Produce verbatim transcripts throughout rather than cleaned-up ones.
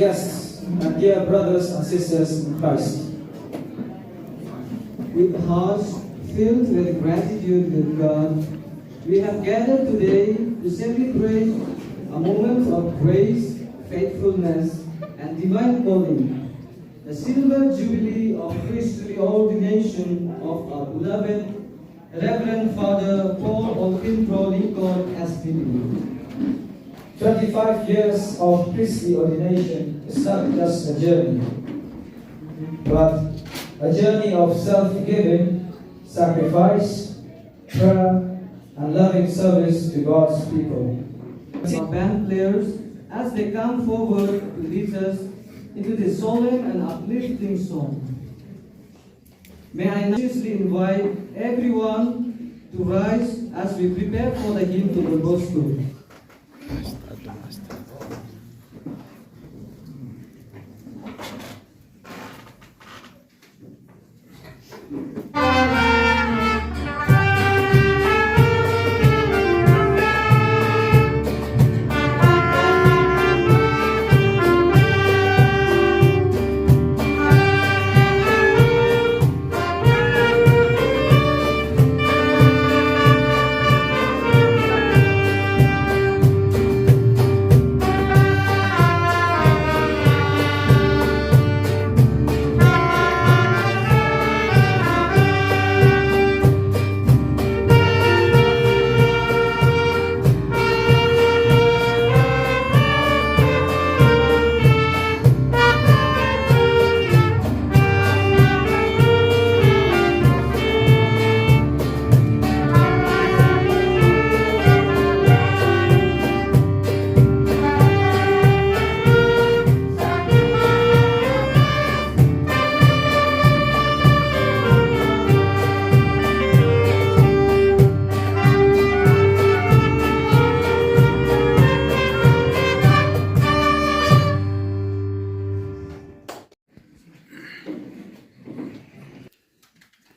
Guests and dear brothers and sisters in Christ, with hearts filled with gratitude to God, we have gathered today to celebrate a moment of grace, faithfulness, and divine calling, the silver jubilee of priestly ordination of our beloved Reverend Father Paul Olkinbro Likot S P D. Twenty-five years of priestly ordination is not just a journey, but a journey of self-giving, sacrifice, prayer, and loving service to God's people. Our band players, as they come forward to lead us into this solemn and uplifting song. May I now seriously invite everyone to rise as we prepare for the hymn to Don Bosco.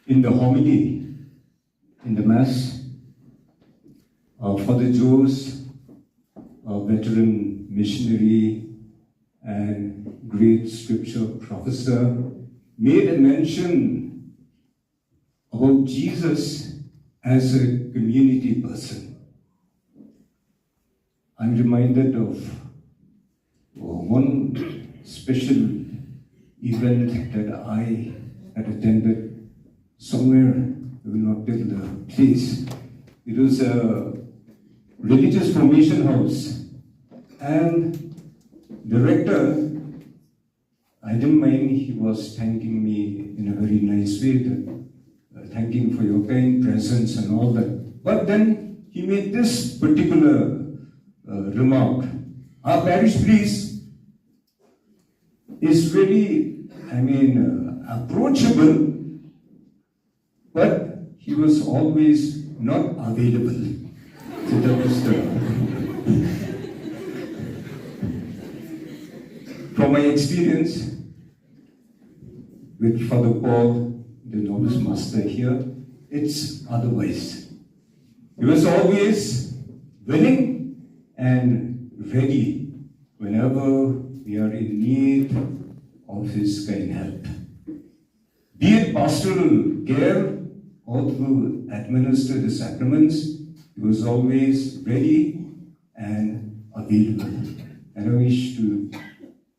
In the homily, in the Mass, uh, Father Joes, a veteran missionary and great scripture professor, made a mention about Jesus as a community person. I'm reminded of uh, one special event that I had attended somewhere, I will not tell the place. It was a religious formation house, and the rector, I didn't mind, he was thanking me in a very nice way, that, uh, thanking for your kind presence and all that. But then he made this particular uh, remark. Our parish priest is really, I mean, uh, approachable, but he was always not available. So that was the. From my experience with Father Paul, the novice master here, it's otherwise. He was always willing and ready whenever we are in need of his kind help. Be it pastoral care or to administer the sacraments, he was always ready and available. And I wish to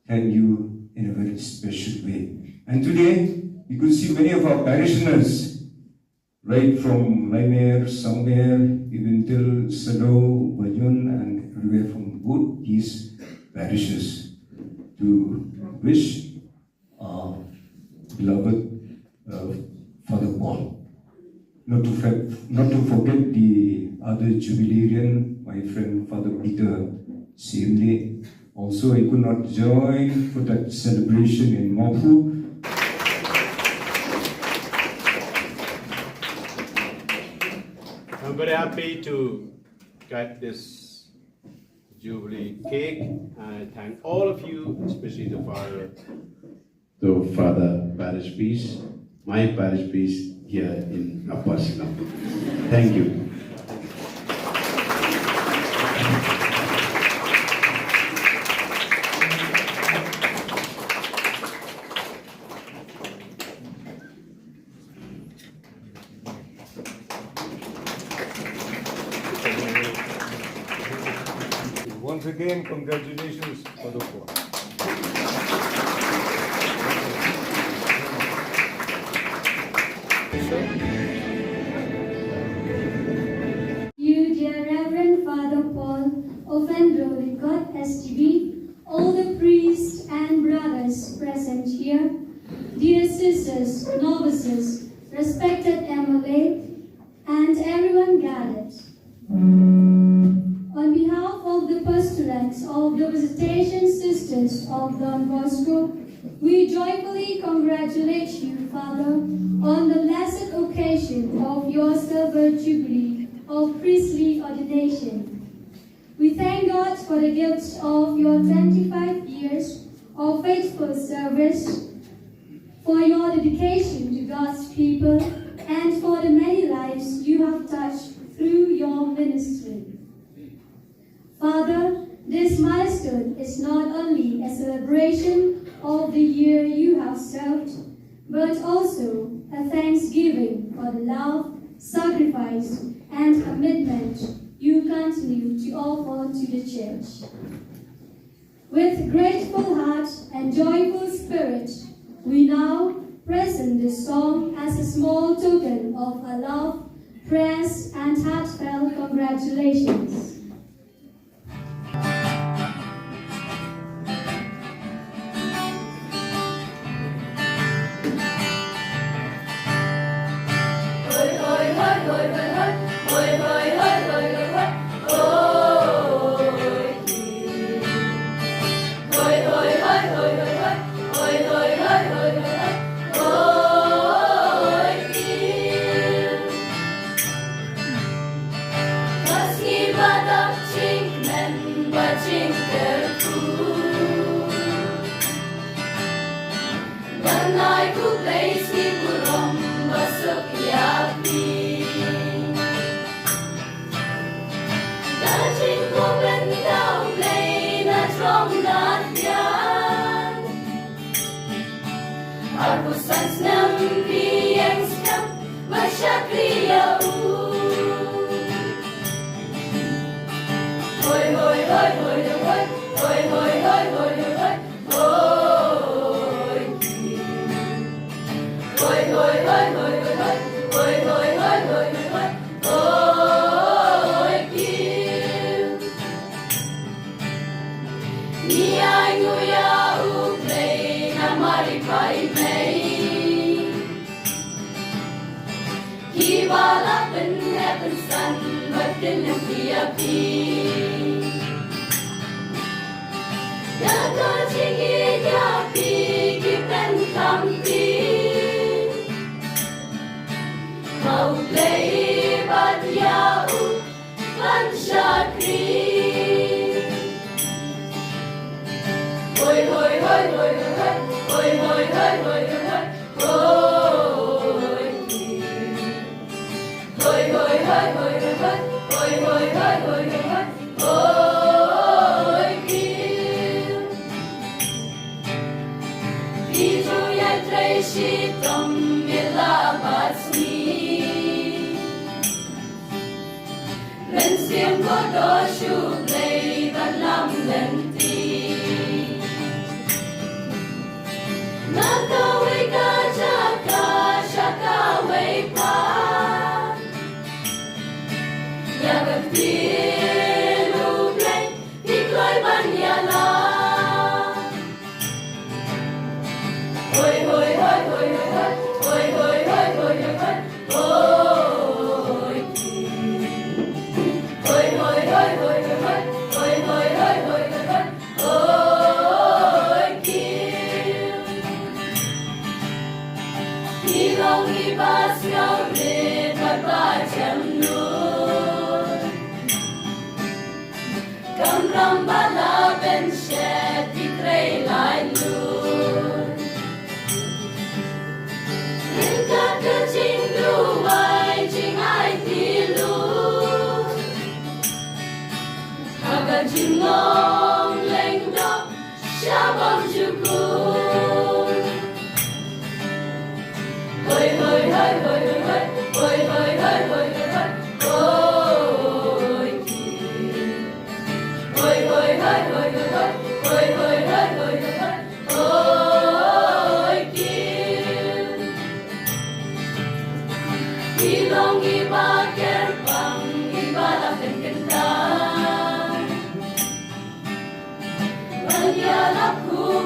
thank you in a very special way. And today, you could see many of our parishioners, right from Laimer, Sangmer, even till Salo, Banyun, and everywhere from both these parishes to wish uh, beloved uh, Father Paul. Not to, for, not to forget the other jubilarian, my friend Father Peter Siemle. Also, I could not join for that celebration in Mawphu. I'm very happy to cut this Jubilee cake. I thank all of you, especially the father. To Father Parish Priest, my parish priest here in Upper Shillong. Thank you. Again, congratulations, Father Paul. You, dear Reverend Father Paul Ofendro Likot, S T B, all the priests and brothers present here, dear sisters, novices, respected M L A, and everyone gathered. On behalf of the postulates of the Visitation Sisters of Don Bosco, we joyfully congratulate you, Father, on the blessed occasion of your silver jubilee of priestly ordination. We thank God for the gift of your twenty-five years of faithful service, for your dedication to God's people, and for the many lives you have touched through your ministry. Father, this milestone is not only a celebration of the year you have served, but also a thanksgiving for the love, sacrifice, and commitment you continue to offer to the Church. With grateful heart and joyful spirit, we now present this song as a small token of our love, prayers, and heartfelt congratulations.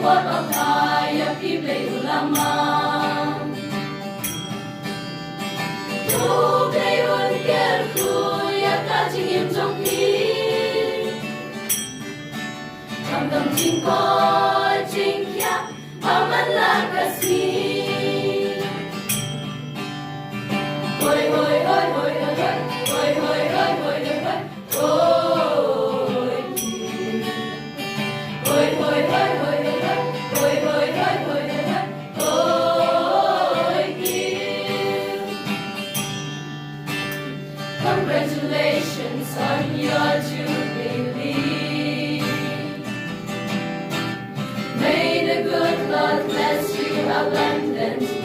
Ba ka ïa phi Blei u la mang. To Blei un kyrkhu ïa ka jingim jong phi. Khamtam jingkoit jingkhiah ba man la ka sngi. Hoi, hoi, hoi, hoi, hoi, hoi. Hoi, hoi, hoi, hoi, hoi, hoi. Hoi, hoi, hoi, hoi, hoi, hoi. Hoi, hoi, hoi, hoi, hoi, hoi. Hoi, hoi. Congratulations on your jubilee. May the good Lord bless you abundantly.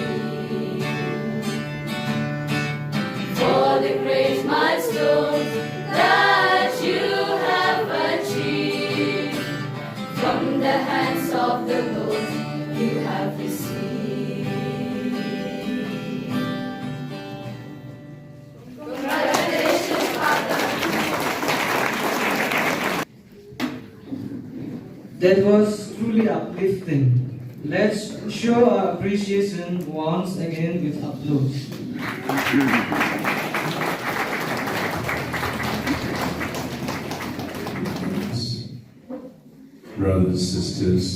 For the great milestones that you have achieved, from the hands of the Lord you have received. Congratulations, Father. That was truly uplifting. Let's show our appreciation once again with applause. Brothers, sisters,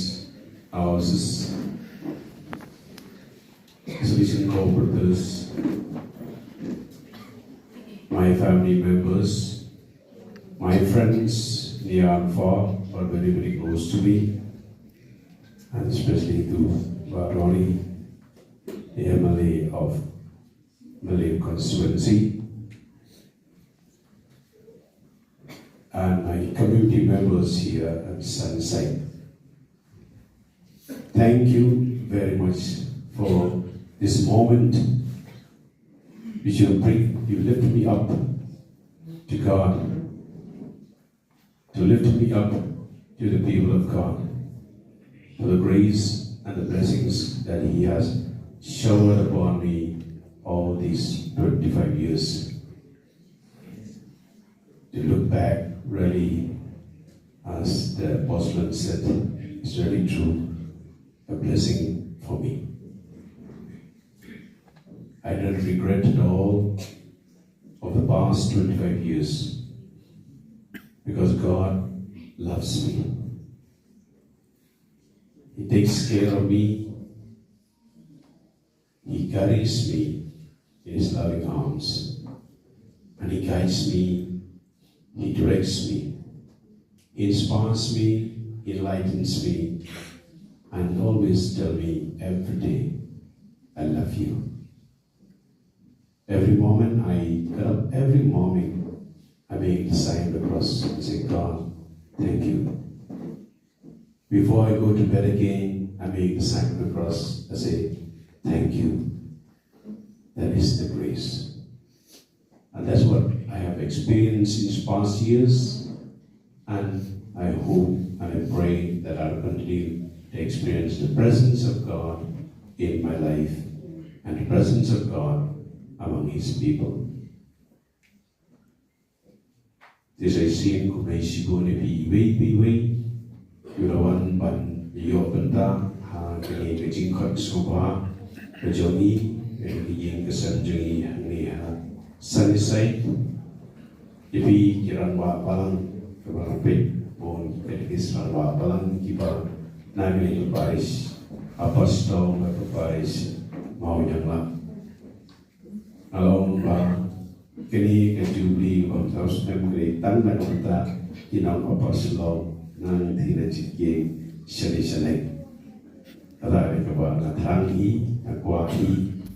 our sis-, Salesian cooperators, my family members, my friends near and far, but very, very close to me, and especially to Bah Rory, the M L A of Malin constituency, and my community members here at Sunnyside. Thank you very much for this moment which you bring, you lift me up to God, to lift me up to the people of God, for the grace and the blessings that He has showered upon me all these twenty-five years. To look back, really, as the apostle said, it's really true, a blessing for me. I don't regret at all of the past twenty-five years because God loves me. He takes care of me. He carries me in His loving arms, and He guides me, He directs me, He inspires me, He enlightens me, and always tell me every day, "I love you." Every moment I get up, every morning, I make the sign of the cross and say, "God, thank you." Before I go to bed again, I make the sign of the cross. I say, "Thank you." That is the grace. And that's what I have experienced in these past years. And I hope and I pray that I'll continue to experience the presence of God in my life and the presence of God among His people. Te sa shisien khublei shibun ïa phi iwei pa iwei, kiba la wan ban ïoh bynta ha kane ka jingkhot sngewbha ka jong ngi, ka ïing ka sem jong ngi hangne ha Sunnyside. Ïa phi ki rangbah balang kiba la peit, bun ki katekist rangbah balang kiba na kane ka parish Upper Shillong bad ka parish Mawniangla. Nga la ong ba kane ka Jubilee ba hynñiew snem ka dei tang na ka bynta ki nong Upper Shillong, nang thik na jingkieng shane shane. Ka la dei kaba nga thrang hi, nga kwah hi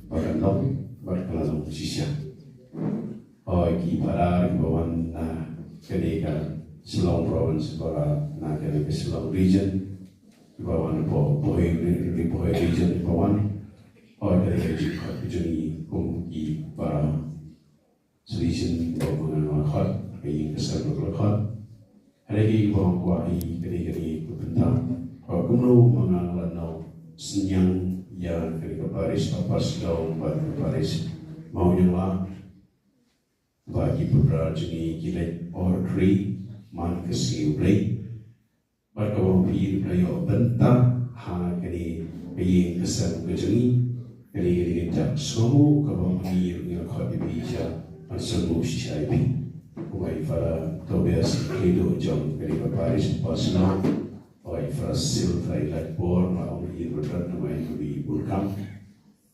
ba kan long bad ka la long shisha. Hooid, ki para kiba wan na kane ka Shillong Province, para na kane ka Shillong Region, kiba wan na Bhoi, Bhoi Region, kiba wan. Hooid, ka dei ka jingkhot ka jong ngi kum ki para Salesian ba ma nga la khot, ka ïing ka sem ba nga la khot. Hynrei ki ba nga kwah hi kane kane ka bynta ba kumno ma nga la nang synñiang ïa kane ka parish Upper Shillong bad ka parish Mawniangla. Ba ki para jong ngi ki leit orkri man ka sngi U Blei. Bad kaba phi la ïoh bynta Ha kane ka ïing ka sem ka jong ngi, kane ka dei ka dak sngewbha kaba ma ngi ruh ngi la khot ïa phi sha ban sngewbha shisha ïa phi. Kumba i Father Tobias Khlieh jong kane ka parish Pasnang, bad i Father Silver i Lightbor, ma ong i Rodot, ma i Ruby Burkam.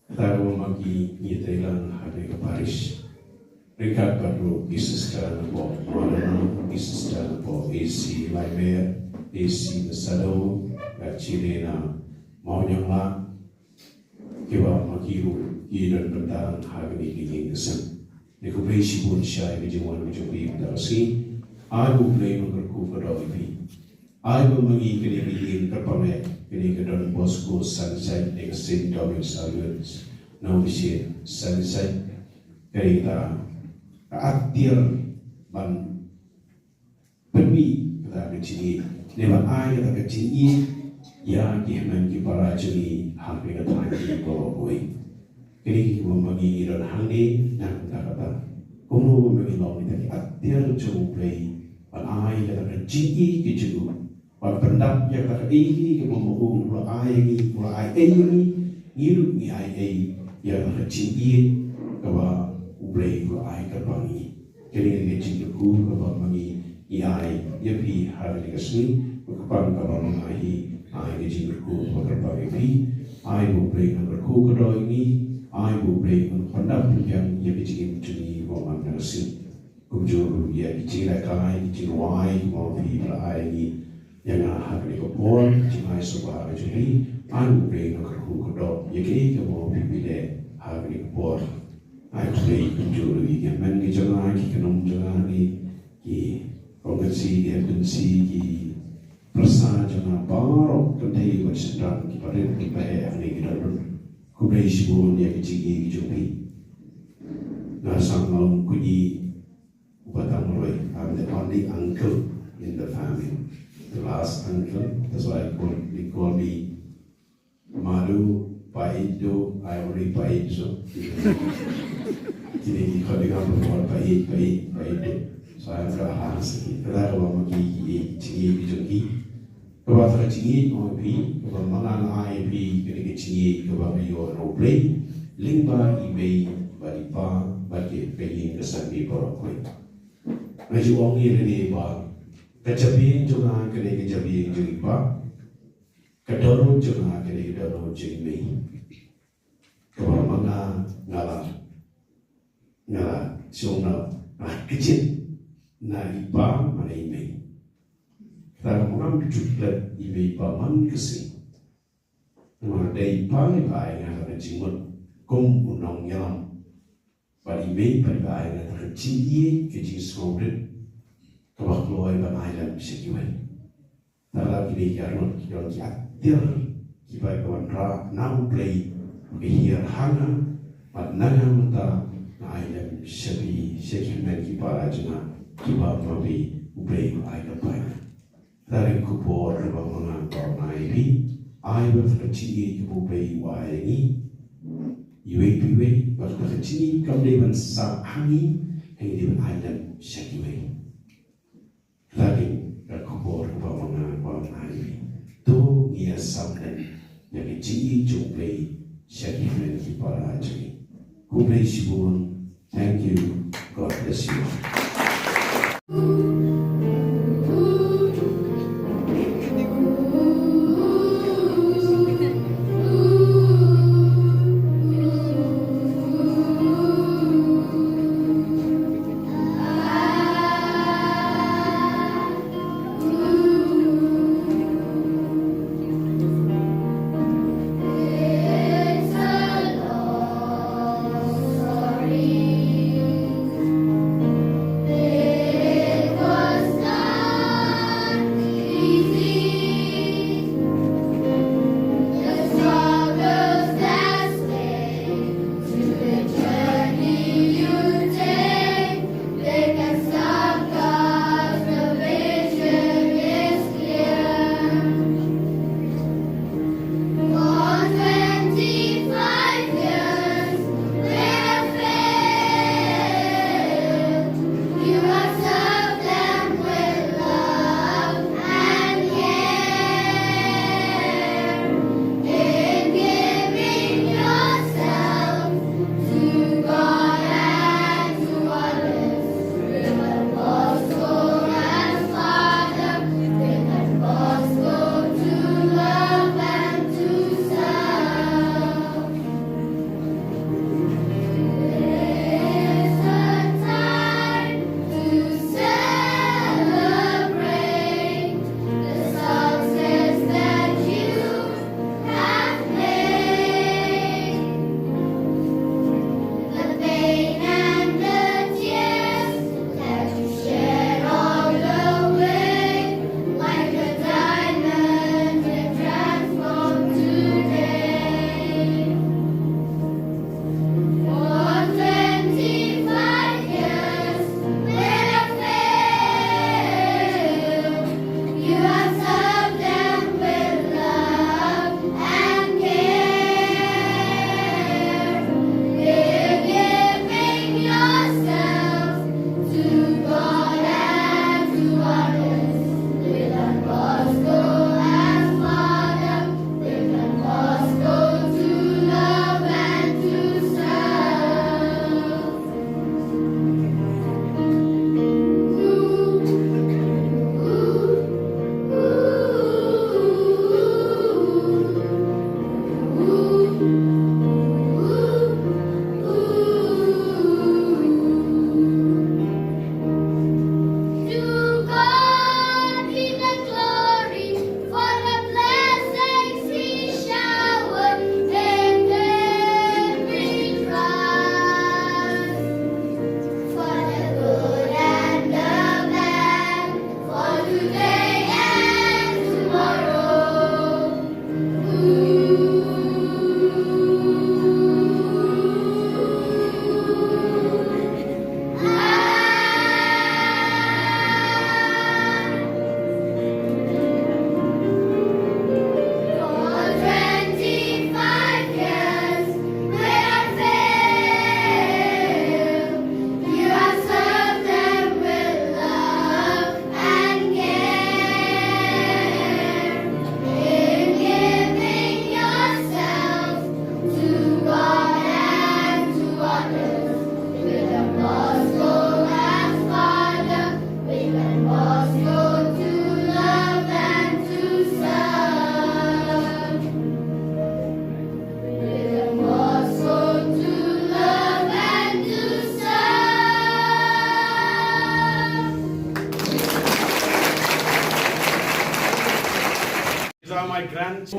Kata kaba ma ngi ngi ïatai lang ha kane ka parish. Ryngkat bad ruh ki sister na pdeng Mawlynnai, ki sister na pdeng A C Laimer, A C Masadew, bad Chile na Mawniangla, kiba ma ki ruh ki don bynta ha kane ka ïing ka sem. Te khublei shibun sha ïa ka jingwan ka jong phi mynta ka sngi. Ai ba U Blei un kyrkhu kyrdoh ïa phi. Ai ba ma ngi kane ka ïing kyrpang eh, kane ka Don Bosco Sunnyside ne ka Saint Dominic Salesian Novitiate Sunnyside, kane kata ka atiar ban pynmih kata ka jingïeit, ne ban ai kata ka jingïeit ïa ki hynmen ki para jong ngi ha kane ka thaiñ baroh kawei. Kine kiba ma ngi ngi don hangne na ka bynta kata. Kumno ba ma ngi long kita ki atiar jong U Blei ban ai kata ka jingïeit ka jong u, ban pyndap ïa kata kaei kaba ma u u la ai ïa ngi, u la ai ei ïa ngi, ngi ruh ngi ai ei ïa kata ka jingïeit kaba U Blei u la ai kyrpang ïa ngi. Kane ka dei ka jingkyrkhu kaba ma ngi ngi ai ïa phi ha kane ka sngi, bad kyrpang kaba ma nga hi ai ka jingkyrkhu kaba kyrpang ïa phi. Ai ba U Blei un kyrkhu kyrdoh ïa ngi, ai ba U Blei un pyndap pynbiang ïa ka jingim jong ngi ha kane ka sngi. Kumjuh ruh ïa ki jinglehkai, ki jingrwai kiba ma phi la ai ïa ngi, ïa nga ha kane ka por, jingai sngewbha ka jong phi. Ai ba U Blei un kyrkhu kyrdoh ïa kaei kaba ma phi phi leh ha kane ka por. Ai khublei kumjuh ruh ïa ki hynmen ki jong nga, ki khynnah jong nga, ki, ki kong kynsi, ki hep kynsi, ki pyrsa jong nga baroh, kynthei bad shynrang, kiba rit kiba heh hangne ki don ruh. Khublei shibun ïa ka jingïeit ka jong phi. Nga sngewbha ong khublei uba tang marwei. I'm the only uncle in the family. The last uncle. That's why I call, they call me Madu Paido. I only Paido. Kine ki khot ïa nga ba Paid, Paid, Paido. So I'm the last. Kata kaba ma ki, ki, ki, ki jong ki. Kaba kata ka jingïeit ma phi, kaba ma nga nga ai phi, kane ka jingïeit kaba nga ïoh na U Blei lyngba i mei bad i pa bad ka ïing ka sem baroh kawei. Nga ju ong ïa lade ba ka jabieng jong nga ka dei ka jabieng jong i pa, ka dohnud jong nga ka dei ka dohnud jong i mei. Kaba ma nga nga la, nga la shong na, na kitchen na i pa bad na i mei. Kata ka ma ngam ju klet i mei i pa man ka sngi. Namar dei i pa iba ai nga kata ka jingmut kum u nongïalam. Bad i mei pat iba ai nga kata ka jingïeit, ka jingsngewrit kaba kloi ban ai lem sha kiwei. Te la kine ki arngut ki don ki atiar kiba ka wanrah na U Blei, ka hiar ha nga bad na nga mynta nga ai lem sha phi, sha ki hynmen ki para jong nga kiba ma phi U Blei u ai kyrpang. Te ha kane ka por kaba ma nga nga ai phi, ai ba ka jingïeit kaba U Blei u ai ïa ngi iwei pa iwei, ba ka jingïeit kam dei ban sah ha ngi, ngi dei ban ai lem sha kiwei. Te ha kane ka por kaba ma nga nga ai phi, to ngin ïa sam lem ïa ka jingïeit jong U Blei sha ki hynmen ki para jong ngi. Khublei shibun. Thank you. God bless you. My grand.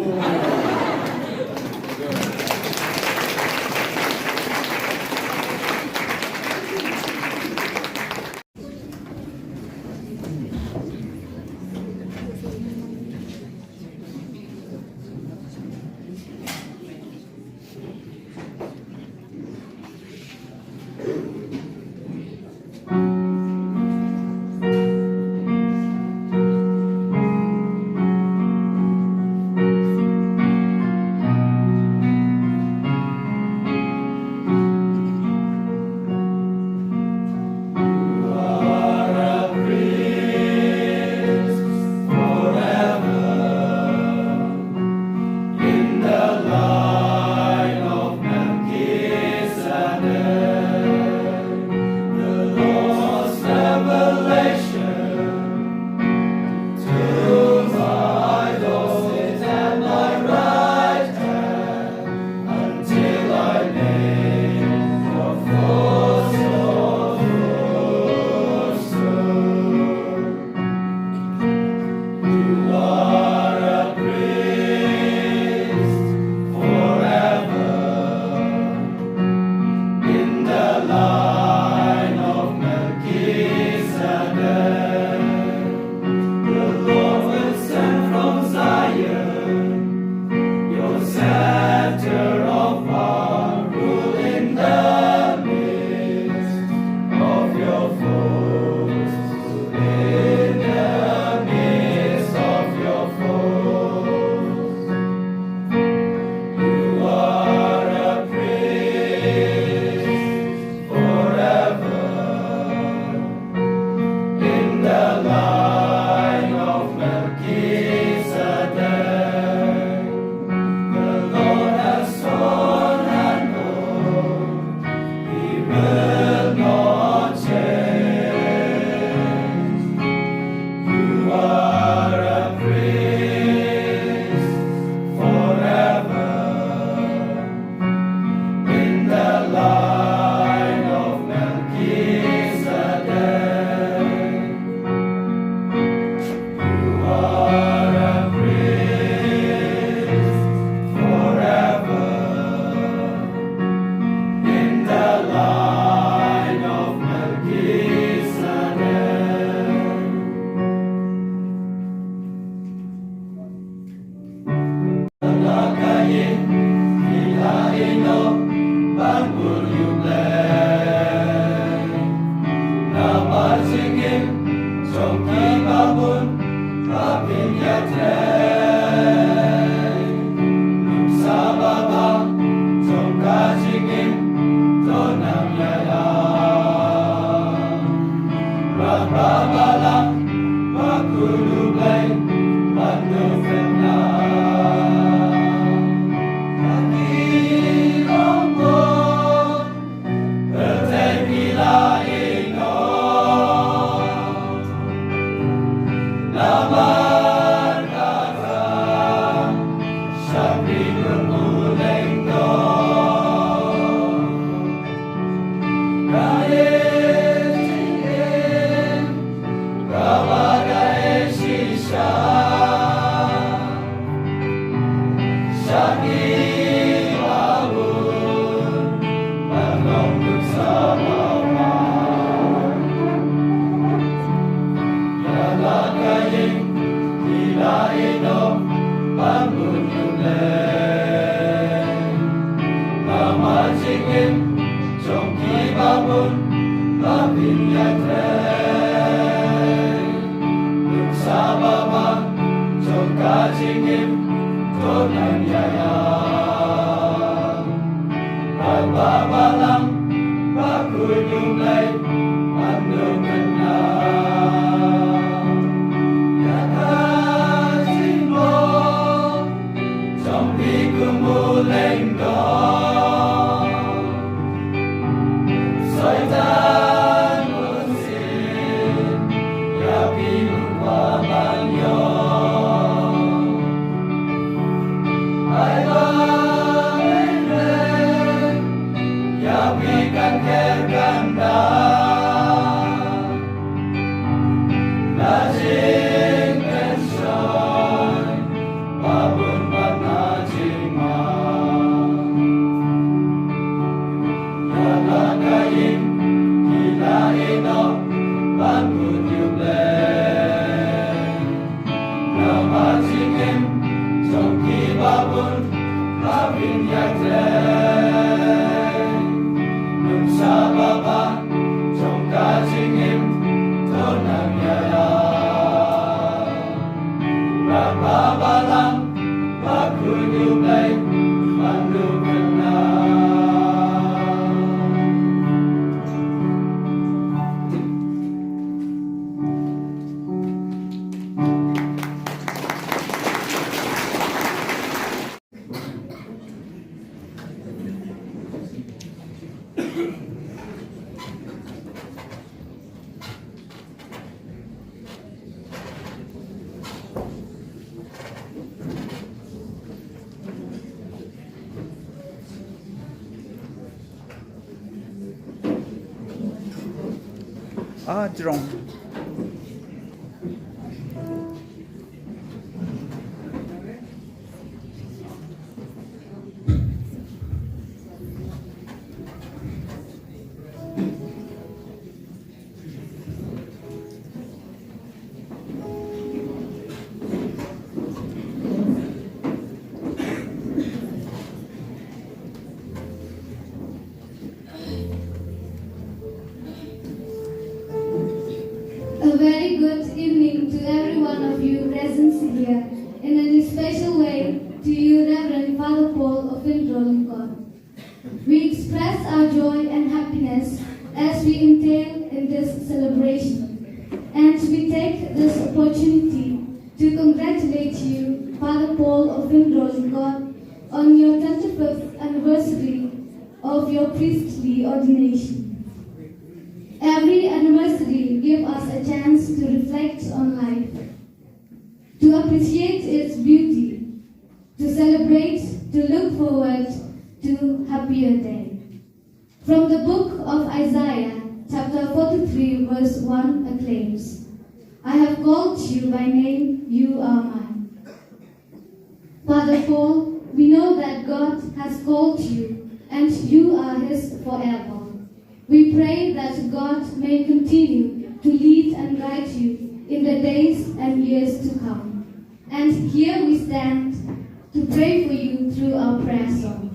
In the line of Melchizedek, the Lord's revelation to my Lord is at my right hand, until I name your foes your footstool. You are a priest forever in the line of Melchizedek. The Lord will send from Zion your scepter of power, rule in the midst of your foes. In the midst of your foes, you are a priest forever. In the line of Melchizedek, the Lord has sworn an oath he will not change. You are a priest forever in the line of Melchizedek. You are a priest forever in the line of Melchizedek. Ajrong. A very good evening to every one of you present here, and in a special way to you, Reverend Father Paul of Indrol. We express our joy and happiness as we entail in this celebration, and we take this opportunity to congratulate you, Father Paul of Indrol, on your twenty-fifth anniversary of your priestly ordination. Every anniversary gives us a chance to reflect on life, to appreciate its beauty, to celebrate, to look forward to happier day. From the book of Isaiah, chapter forty-three, verse one acclaims, "I have called you by name, you are mine." Father Paul, we know that God has called you and you are his forever. We pray that God may continue to lead and guide you in the days and years to come. And here we stand to pray for you through our prayer song.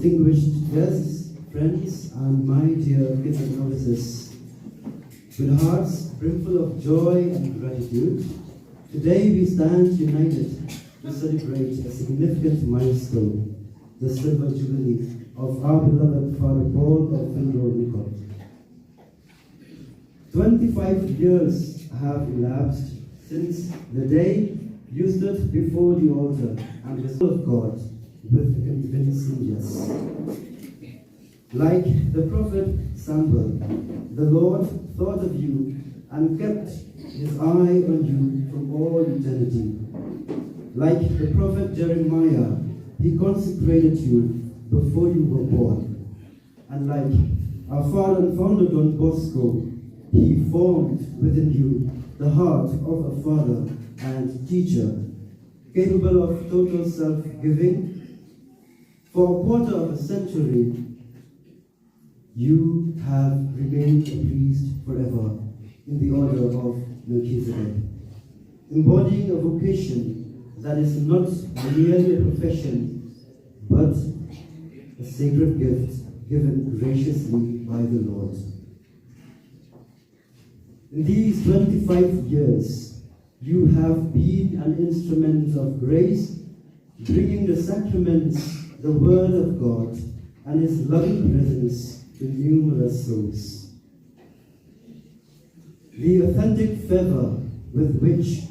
Distinguished guests, friends, and my dear kids and novices, with hearts brimful of joy and gratitude, today we stand united to celebrate a significant milestone, the Silver Jubilee of our beloved Father Paul of Findore Nikot. Twenty-five years have elapsed since the day you stood before the altar and the Son of God with a convincing yes. Like the prophet Samuel, the Lord thought of you and kept his eye on you from all eternity. Like the prophet Jeremiah, he consecrated you before you were born. And like our father and founder Don Bosco, he formed within you the heart of a father and teacher, capable of total self giving. For a quarter of a century, you have remained a priest forever in the order of Melchizedek, embodying a vocation that is not merely a profession but a sacred gift given graciously by the Lord. In these twenty-five years, you have been an instrument of grace, bringing the sacraments, the Word of God, and His loving presence to numerous souls. The authentic fervor with which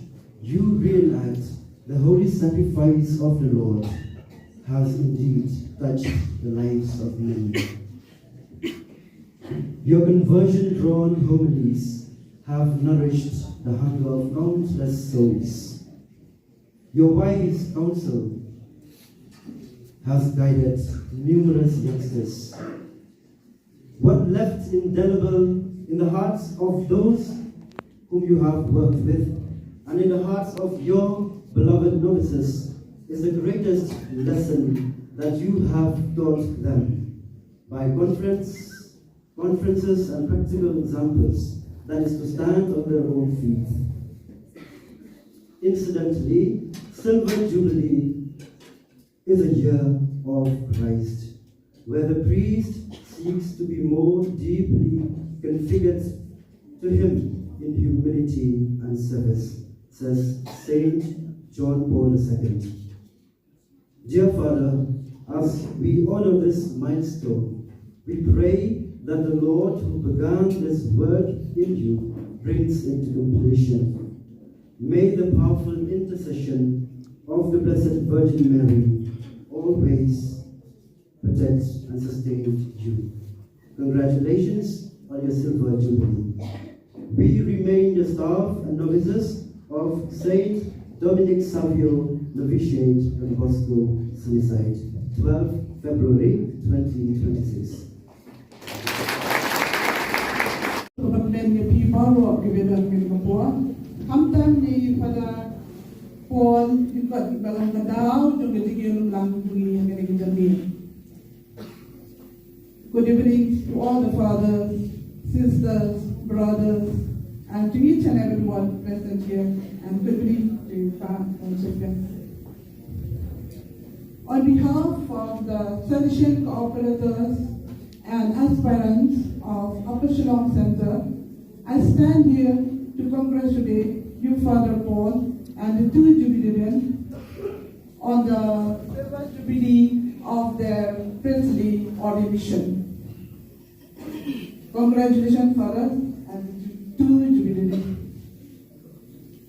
you reenact the holy sacrifice of the Lord has indeed touched the lives of many. Your conversion drawn homilies have nourished the hunger of countless souls. Your wise counsel has guided numerous youngsters. What left indelible in the hearts of those whom you have worked with and in the hearts of your beloved novices is the greatest lesson that you have taught them by conference, conferences and practical examples, that is to stand on their own feet. Incidentally, Silver Jubilee is a year of Christ, where the priest seeks to be more deeply configured to him in humility and service, says Saint John Paul the Second. Dear Father, as we honor this milestone, we pray that the Lord who began this work in you brings it to completion. May the powerful intercession of the Blessed Virgin Mary always protect and sustain you. Congratulations on your silver jubilee. We remain the staff and novices of Saint Dominic Savio Novitiate Don Bosco, Sunnyside, twelfth February twenty twenty-six. Khublei ïa phi baroh kiba don ha kane ka por. Khamtam ïa i Father Paul, ïa ka, ïa ka long ka daw jong ka jingïalumlang jong ngi ha kane ka jingim. Good evening to all the fathers, sisters, brothers, and to each and everyone present here, and good evening to Pa and Children. On behalf of the Salesian cooperators and aspirants of Upper Shillong Centre, I stand here to congratulate you, Father Paul, and the two Jubilees on the silver jubilee of their princely ordination. Congratulations, Father, and the two Jubilees.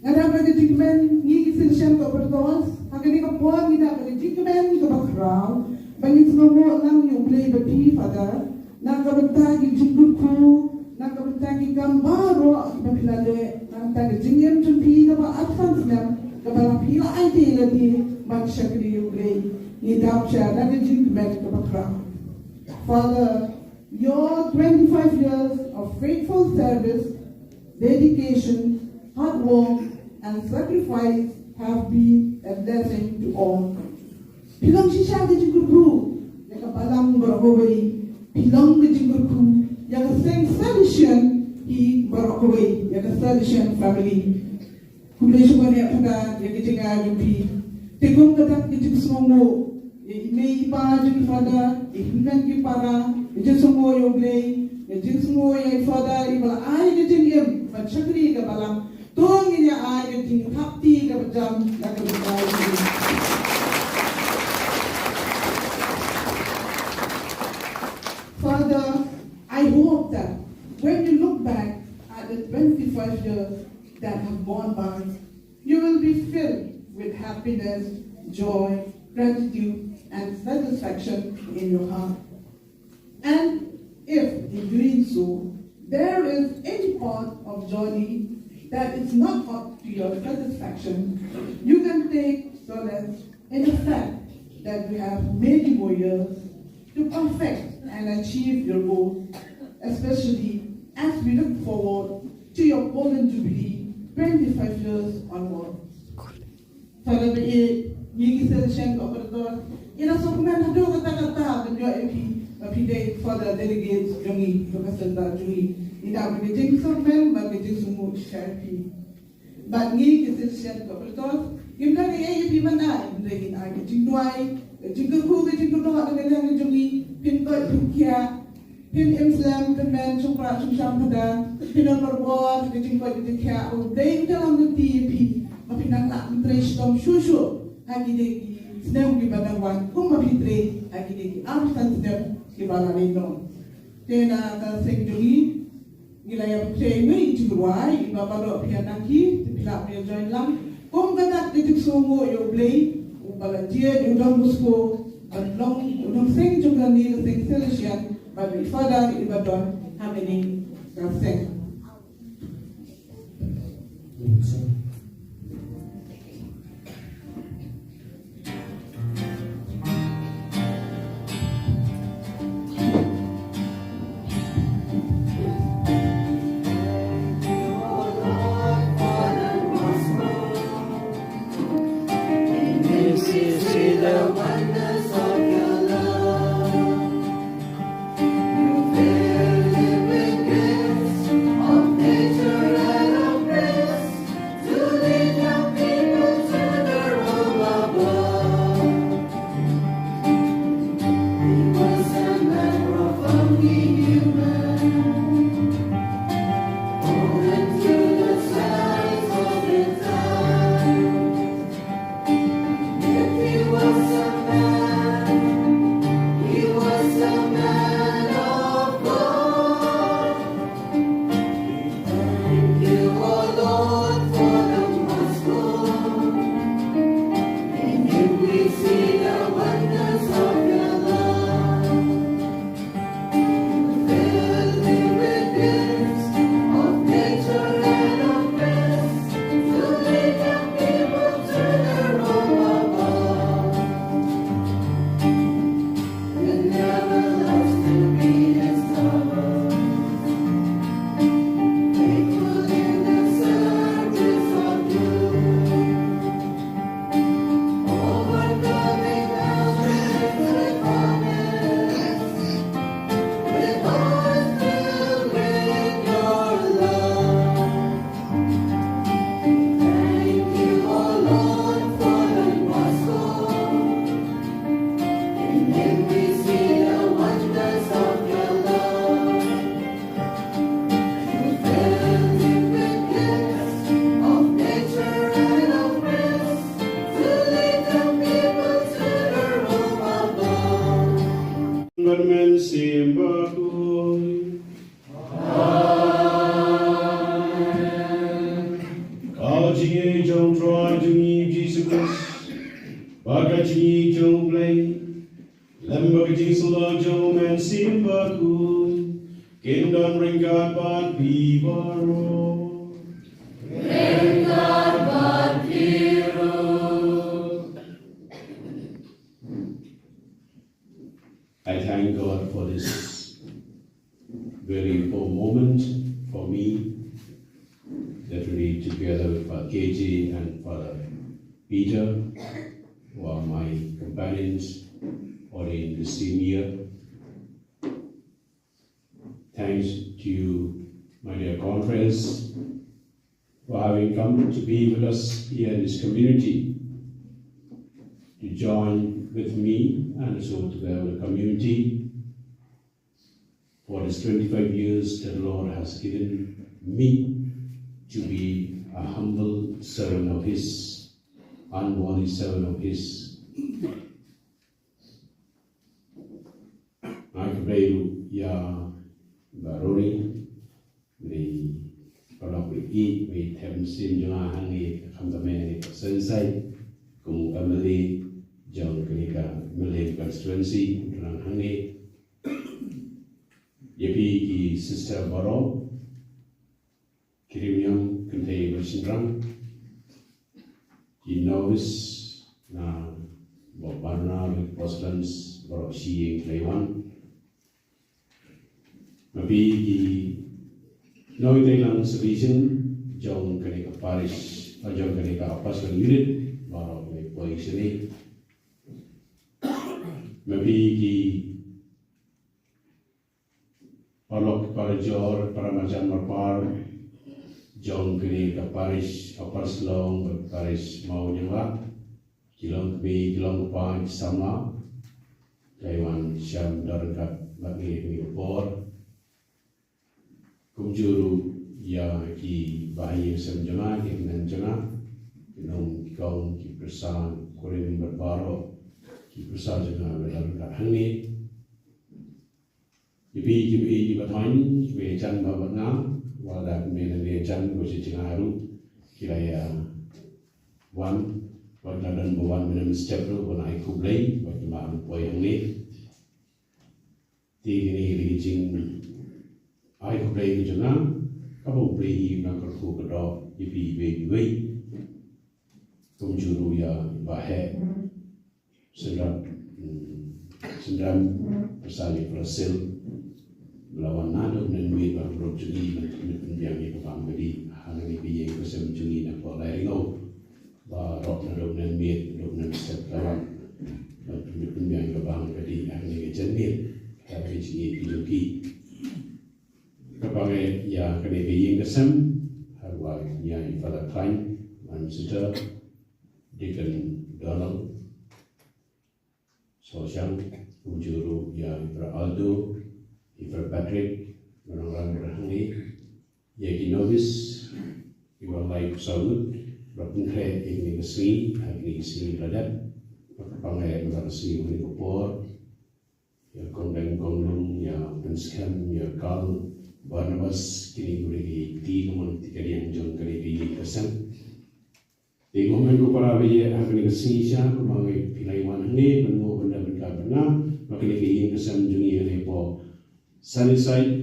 Nga dap da ka jingkmen, ngi ki Salesian cooperators, ha kane ka por ngi dap da ka jingkmen kaba khraw ba ngin sngewnguh lang ïa U Blei bad phi, Father, na ka bynta ki jingkyrkhu, na ka bynta ki kam baroh kiba phi la leh, na ka bynta ka jingim jong phi kaba arphew san snem kaba la phi la aiti ïa lade ban shakri ïa U Blei. Ngi dap sha da ka jingkmen kaba khraw. Father, your twenty-five years of faithful service, dedication, hard work, and sacrifice have been a blessing to all. Phi long shisha ka jingkyrkhu ïa ka balang baroh kawei. Phi long ka jingkyrkhu ïa ka seng Salesian hi baroh kawei, ïa ka Salesian family. Khublei shibun ïa phi, ïa ka jingïaid jong phi. Te kum ka dak ka jingsngewnguh, Ïa i mei i pa jong i Father, i hynmen ki para, i jingsngew ïa U Blei, i jingsngew ïa i Father, i ba la ai ka jingim ban shakri ka balang. To ngin ïa ai ka jingthap kti kaba jam na ka bynta jong i. Father, I hope that when you look back at the twenty-five years that have gone by, you will be filled with happiness, joy, gratitude, and satisfaction in your heart. And if in doing so, there is any part of journey that is not up to your satisfaction, you can take solace in the fact that you have many more years to perfect and achieve your goal, especially as we look forward to your Golden Jubilee twenty-five years onward. Father, ba ïeit, ngi ki Salesian Cooperators, ngi la sngewkmen haduh katta katta ban ïoh ïa phi ba phi dei Father Delegate jong ngi, jong ka centre jong ngi. Ngi dap ka jingsngewkmen bad ka jingsngewnguh shisha ïa phi. Bad ngi ki Salesian Cooperators ngim don ei ei ïa phi ban ai, hynrei ngin ai ka jingduwai, ka jingkyrkhu, ka jingkyrdoh na ka liang ka jong ngi, phin koit phin khiah, phin im slem, phin men shongpra shongsham phada, phin don bor bor ka jingkoit ka jingkhiah, U Blei un ïalam lynti ïa phi ba phin nang lah ban trei shitom shuh shuh ha kine ki snem kiba dang wan, kumba phi trei ha kine ki arphew san snem kiba la leit noh. Te na ka seng jong ngi, ngi la ïa pynshai ïa i jingrwai iba baroh phi ïa nang ki, te phi lah phi ïa join lang. Kum ka dak ka jingsngewnguh ïa U Blei uba la jied ïa u Don Bosco ban long u nongseng jong kane ka seng Salesian bad i Father iba don ha kane ka seng. Ka jingïeit jong u Trai jong ngi Jisu Khrist, bad ka jingïeit jong u Blei, lem bad ka jingsylla jong u Mynsiem Bakhuid, kin don ryngkat bad phi baroh. I thank God for this very important moment for me, literally together with Father K J and Father Peter, who are my companions, ordained the same year. Thanks to you, my dear confreres, for having come to be with us here in this community to join with me and so to the community for these twenty-five years the Lord has given me to be a humble servant of His, unworthy servant of His. Nga khublei ruh ïa Bah Rory, ba i paralok ba i, ba i them mynsiem jong nga hangne, khamtam hangne ha Sensai, kum u M L A jong kane ka M L A constituency, u dang hangne. Ïa phi ki sister baroh, ki riewniam kynthei bad shynrang, ki novice na Bob Barna, Rick Postlands, baroh shi ïing ki la wan. Ma phi ki nongïatreilang sub division jong kane ka parish, jong kane ka pastoral unit, baroh ki la poi shane. Ma phi ki paralok, parajor, paramarjan marpar jong kane ka parish Upper Shillong bad parish Mawniangla, ki long kmie, ki long kpa, ki samla, ki la wan shem don ryngkat bad ngi ha kane ka por. Kumjuh ruh ïa ki bahaïing sem jong nga, ki hynmen jong nga, ki nong, ki kong, ki pyrsa, kurim bad baroh ki pyrsa jong nga ba don ryngkat hangne. Ïa phi kiba ïeit kiba thoiñ, kiba ïajan bha bad nga, wat la kumne nangne jan, ko shi jingïaroh, ki la ïa wan, wat la don ba wan mynne mynstep ruh, wat la ai khublei, wat ki ma poi hangne. Te kine ki dei ki jingai khublei ki jong nga, kaba U Blei un nang kyrkhu kyrdoh ïa phi iwei pa iwei. Kumjuh ruh ïa i Bah Heh Synrem, hmm, Synrem, pyrsa jong i Brazil, ba la wan naduh mynmiet, ba la pynbiang ïa ka bam ka dih ha kane ka ïing ka sem jong ngi na ka por lai ringod. Baroh naduh mynmiet, naduh mynstep ka la wan ban pynbiang ïa ka bam ka dih ha kane ka janmiet, ha ka jingïeit ka jong ki. Kyrpang eh ïa kane ka ïing ka sem, ha kaba ïa i Father Klein, Madam Sister, Deacon Donald Soshang, kumjuh ruh ïa i Brother Aldo, i Brother Patrick, ba nongran bad hangne, ïa ki novice kiba lai phew saw ngut ba pynkhreh ïa kane ka sngi, ha kine ki sngi ba la dep. Kyrpang eh ïa kane ka sngi, kane ka por, ïa Kong Deng Kong Lung, ïa Prince Kem, ïa Carl, Barnabas, kine ki briew ki kti kamon kti kadiang jong kane ka ïing ka sem. Te kumne ko para ba ïa ha kane ka sngi sha, kumba ngi phi la wan hangne ban ngoh ban da ban kha ban nga ba kane ka ïing ka sem jong ngi hangne hapoh Sunnyside.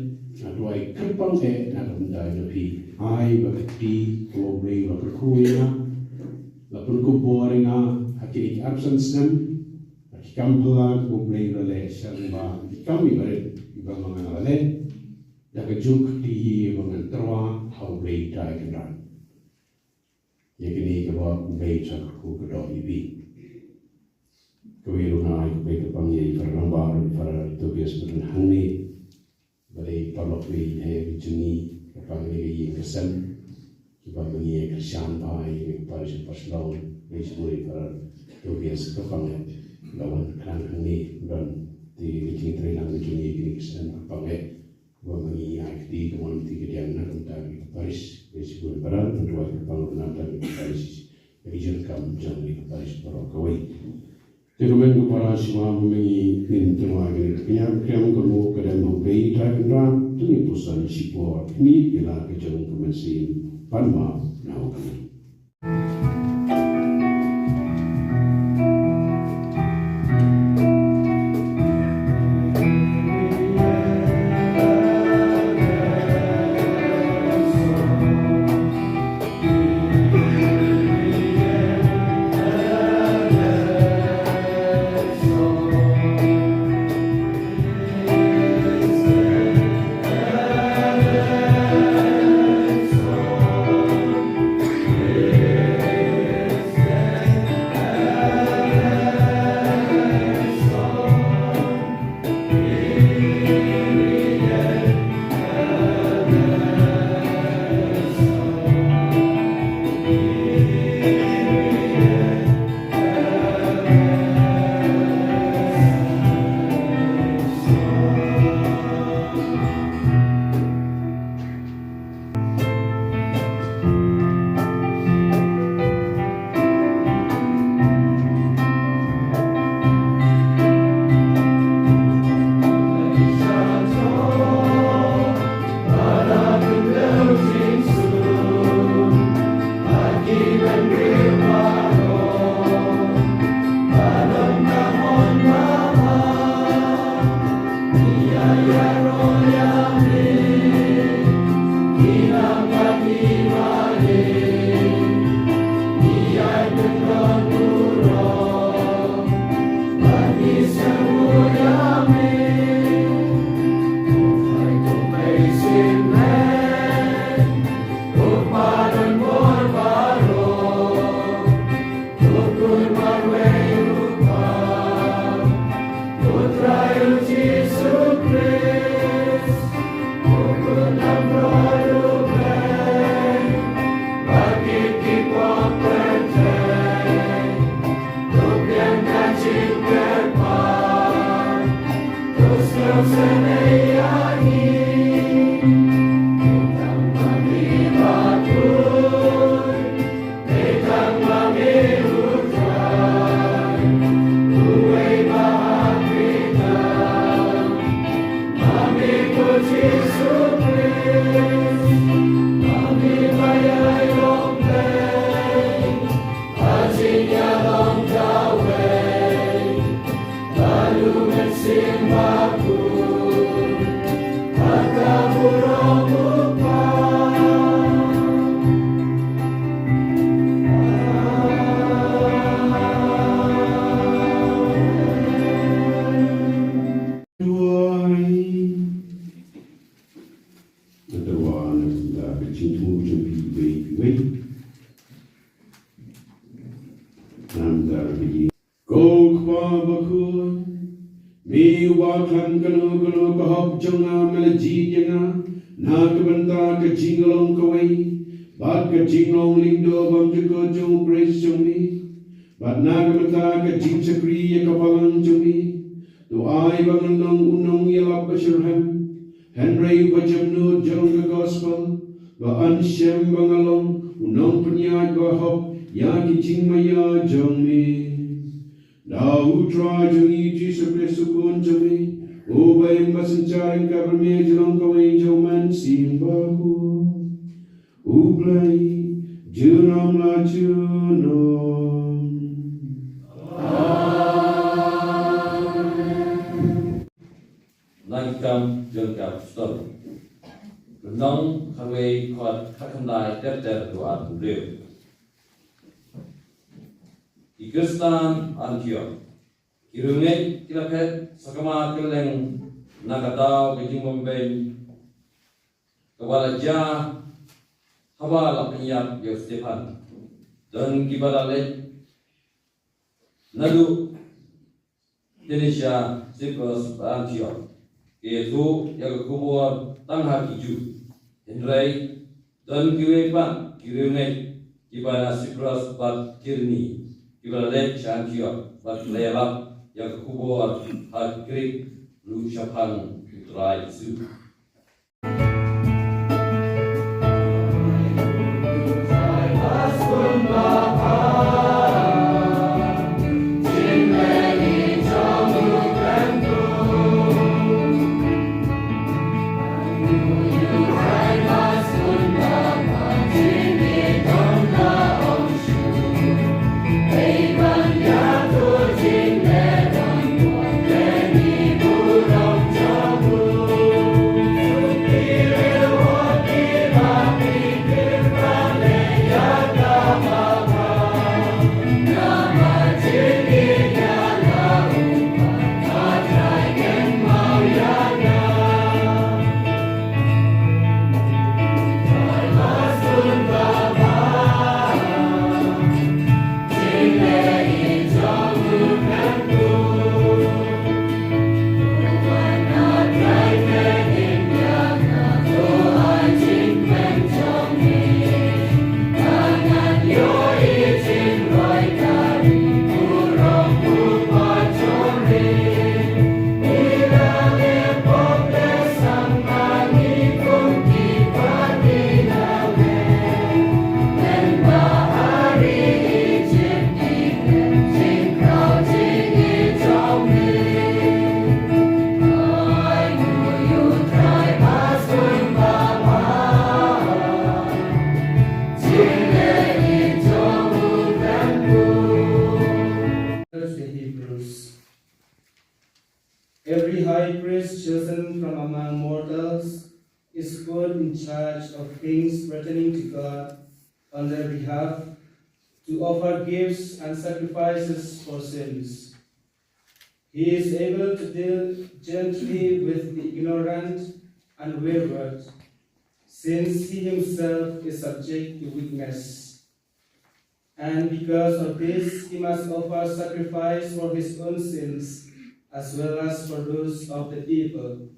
Nga duwai kyrpang eh na ka bynta jong phi, ai ba ka kti ka U Blei ba kyrkhu ïa nga, la pynkup bor ïa nga ha kine ki arphew san snem, ha ki kam phylla ka U Blei ba la leh sha lyngba ki kam iba rit iba ma nga la leh. Da kajuh ka kti hi ba ngan tyrwa ha U Blei Trai Kynrad. Ïa kine kiba U Blei un sa kyrkhu kyrdoh ïa phi. Kawei ruh nga ai khublei kyrpang ïa i Father Rangbah, i Father Tobias ba don hangne, ba dei paralok wei na ïa ka jong ngi, kyrpang ïa ka ïing ka sem, kiba ma ngi ïa kyrshan bha ïa ka parish Upper Shillong, wei shibun i Father Tobias kyrpang ïa, la wan khnang hangne, don te ïa ka jingïatreilang ka jong ngi kine ki snem kyrpang ïa. Ba ma ngi ïa kti kamon kti kadiang na ka bynta ka parish, ka shibun baroh, ban duwai kyrpang na ka bynta ka parish, ka jingkam jong ka parish baroh kawei. Te kumne ko para shuwa ba ma ngi ngin tyrwa ïa ka kñia ka kriam ka nguh ka dem ha U Blei Trai Kynrad, to ngin puson shipor, mih ïa la ka jong ka mynsiem, pan map na U Blei. Duwai. Nga duwai na ka bynta ka jingthmu jong phi iwei pa iwei. Namar ka jing- Ko Kpa bakhuid, me uba khlem kano kano ka hok jong nga me la jied ïa nga na ka bynta ka jinglong kawei bad ka jinglong lyngdoh bymjukut jong u Khrist jong me. Bad na ka bynta ka jingshakri ïa ka balang jong me, to ai ba ngan long u nongïalap ba shitrhem, hynrei uba jemnud jong ka gospel, ba yn shem ba nga long u nongpynïaid ba hok ïa ki jingmaïa jong me. Da u Trai jong ngi Jisu Khrist u Khun jong me, uba im ba synshar ryngkat bad me, jong kawei jong u Mynsiem Bakhuid. U Blei, junom la junom. Na ki kam jong ki apostol. Lynnong khatwei, dkhot khatkhyndai ter ter haduh arphew hynriew. Ki Khristan Antiok. Ki riewngeit ki la phet sha ka mar kylleng na ka daw ka jingbym beiñ kaba la jia haba la pynïap ïa u Stephan. Don kiba la leit naduh Phoenicia, Cyprus bad Antioch. Ki ïathuh ïa ka khubor tang ha ki Jiw. Hynrei don kiwei pat ki riewngeit kiba na Cyprus bad Kirene kiba la leit sha Antioch bad ki la ïalap ïa ka khubor ha ki Grik ruh shaphang u Trai Jisu. First the Hebrews. Every high priest chosen from among mortals is put in charge of things pertaining to God on their behalf to offer gifts and sacrifices for sins. He is able to deal gently with the ignorant and wayward, since he himself is subject to weakness. And because of this, he must offer sacrifice for his own sins as well as for those of the people.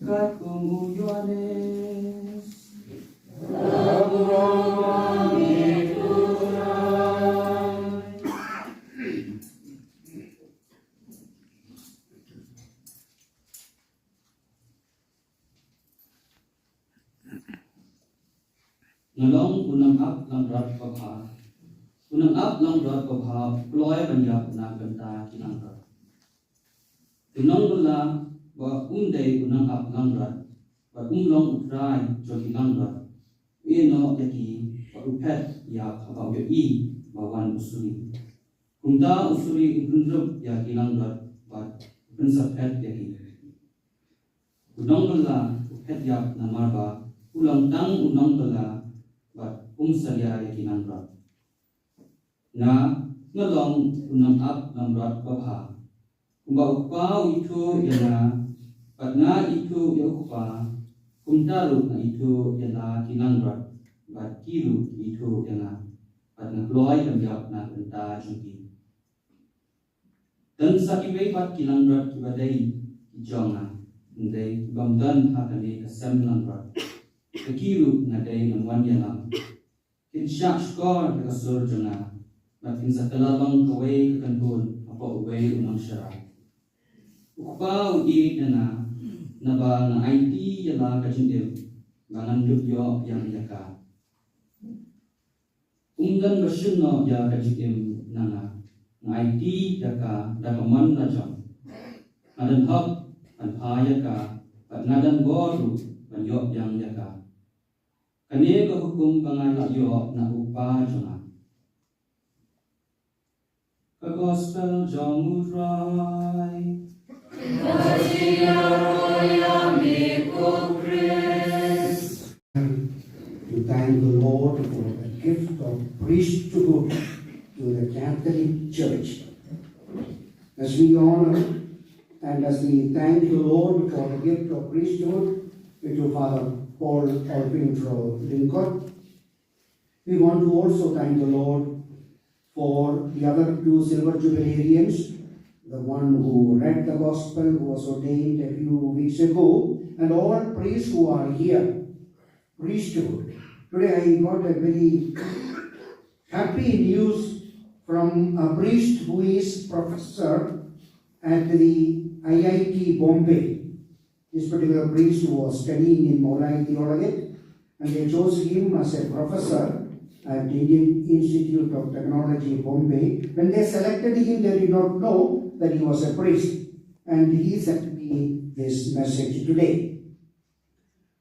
Katkum u Ïoannis. Nga long u nongap langbrot babha. U nongap langbrot babha u kloi ban ïap na ka bynta ki langbrot. U nongbylla ba um dei u nongap langbrot bad um long u trai jong ki langbrot, u ïeh noh ïa ki bad u phet ïap haba u ïohi ba wan u suri. Kumta u suri u pynrup ïa ki langbrot bad u pynsaphet ïa ki. U nongbylla u phet ïap namar ba u long tang u nongbylla bad um salia ïa ki langbrot. Nga, nga long u nongap langbrot babha. Kumba u kpa u ithuh ïa nga bad nga ithuh ïa u kpa, kumta ruh nga ithuh ïa la ki langbrot bad ki ruh ki ithuh ïa nga, bad nga kloi ban ïap na ka bynta jong ki. Don sa kiwei pat ki langbrot kiba dei ki jong nga, hynrei ki bym don ha kane ka sem langbrot. Ïa ki ruh nga dei ban wan ïalam. Kin shah shkor da ka sur jong nga, bad kin sa kylla long kawei ka kynhun hapoh uwei u nongsharai. U kpa u ïeit ïa nga, naba nga aiti ïa la ka jingim ba ngan dup ïoh biang ïa ka. Um don ba shim noh ïa ka jingim na nga. Nga aiti ïa ka da ka mon la jong. Nga don hok ban pha ïa ka, bad nga don bor ruh ban ïoh biang ïa ka. Kane ka hukum ba nga la ïoh na u kpa jong nga. Ka gospel jong u Trai. To thank the Lord for the gift of priesthood to the Catholic Church. As we honor and as we thank the Lord for the gift of priesthood to Father Paul Olpintro Lyngkot, we want to also thank the Lord for the other two silver jubilarians, the one who read the gospel, who was ordained a few weeks ago, and all priests who are here. Priesthood. Today I got a very happy news from a priest who is professor at the I I T Bombay. This particular priest was studying in Mawlai Theology, and they chose him as a professor at the Indian Institute of Technology, Bombay. When they selected him, they did not know that he was a priest. And he sent me this message today.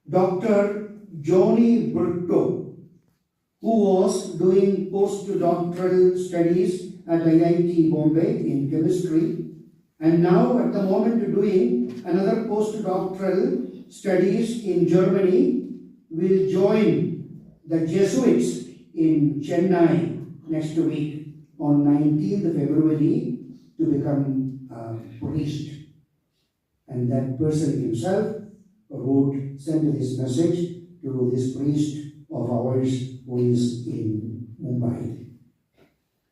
Doctor Johnny Brutto, who was doing postdoctoral studies at I I T Bombay in chemistry, and now at the moment doing another postdoctoral studies in Germany, will join the Jesuits in Chennai next week on nineteenth February to become a priest. And that person himself wrote, sent this message to this priest of ours who is in Mumbai.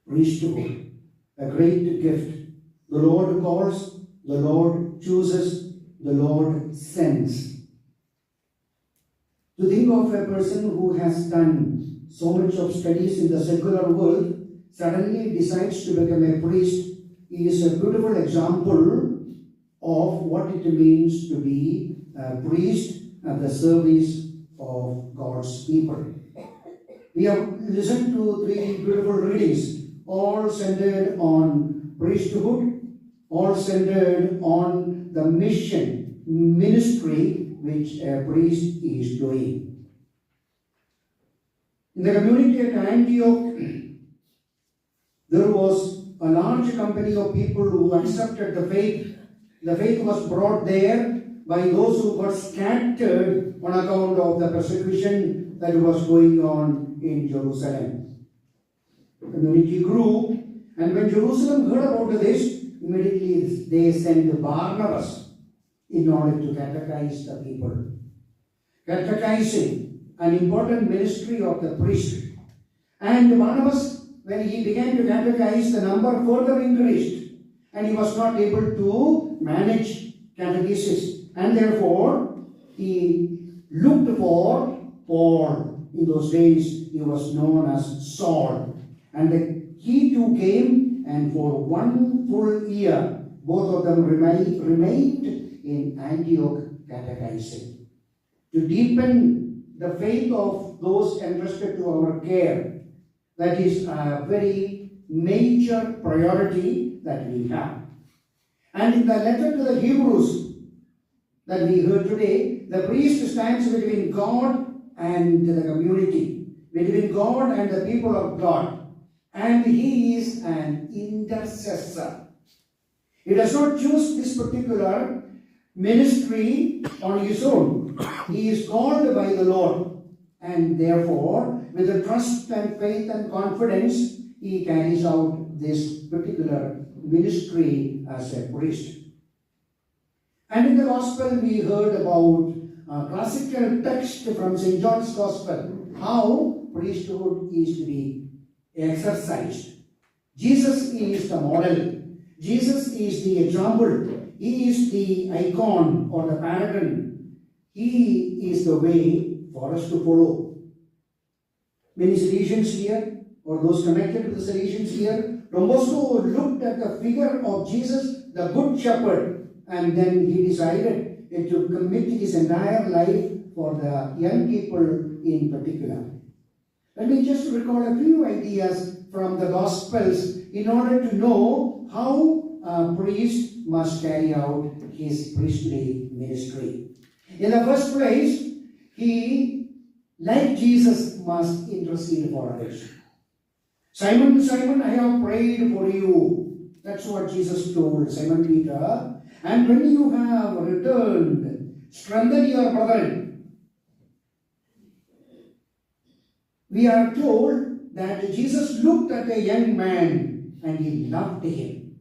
Priesthood, a great gift. The Lord calls, the Lord chooses, the Lord sends. To think of a person who has done so much of studies in the secular world suddenly decides to become a priest is a beautiful example of what it means to be a priest at the service of God's people. We have listened to three beautiful readings, all centered on priesthood, all centered on the mission, ministry which a priest is doing. In the community at Antioch, there was a large company of people who accepted the faith. The faith was brought there by those who got scattered on account of the persecution that was going on in Jerusalem. The community grew, and when Jerusalem heard about this, immediately they sent Barnabas in order to catechize the people. Catechizing, an important ministry of the priest. And Barnabas, when he began to catechize, the number further increased, and he was not able to manage catechesis, and therefore he looked for Paul. In those days, he was known as Saul. And the, he too came, and for one full year, both of them remain, remained in Antioch catechizing. To deepen the faith of those entrusted to our care, that is a very major priority that we have. And in the letter to the Hebrews that we heard today, the priest stands between God and the community, between God and the people of God, and he is an intercessor. He does not choose this particular ministry on his own. He is called by the Lord, and therefore, with the trust and faith and confidence, he carries out this particular ministry as a priest. And in the gospel, we heard about a classical text from Saint John's Gospel, how priesthood is to be exercised. Jesus is the model. Jesus is the example. He is the icon or the paragon. He is the way for us to follow. Many Salesians here, or those connected to the Salesians here, Don Bosco looked at the figure of Jesus, the Good Shepherd, and then he decided to commit his entire life for the young people in particular. Let me just recall a few ideas from the Gospels in order to know how a priest must carry out his priestly ministry. In the first place, he, like Jesus, must intercede for others. "Simon, Simon, I have prayed for you." That's what Jesus told Simon Peter. "And when you have returned, strengthen your brethren." We are told that Jesus looked at a young man and he loved him.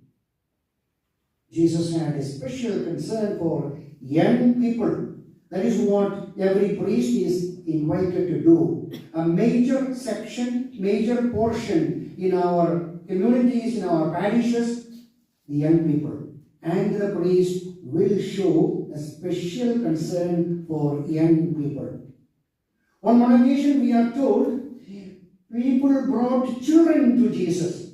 Jesus had a special concern for young people. That is what every priest is invited to do. A major section, major portion in our communities, in our parishes, the young people. And the priest will show a special concern for young people. On one occasion, we are told, people brought children to Jesus.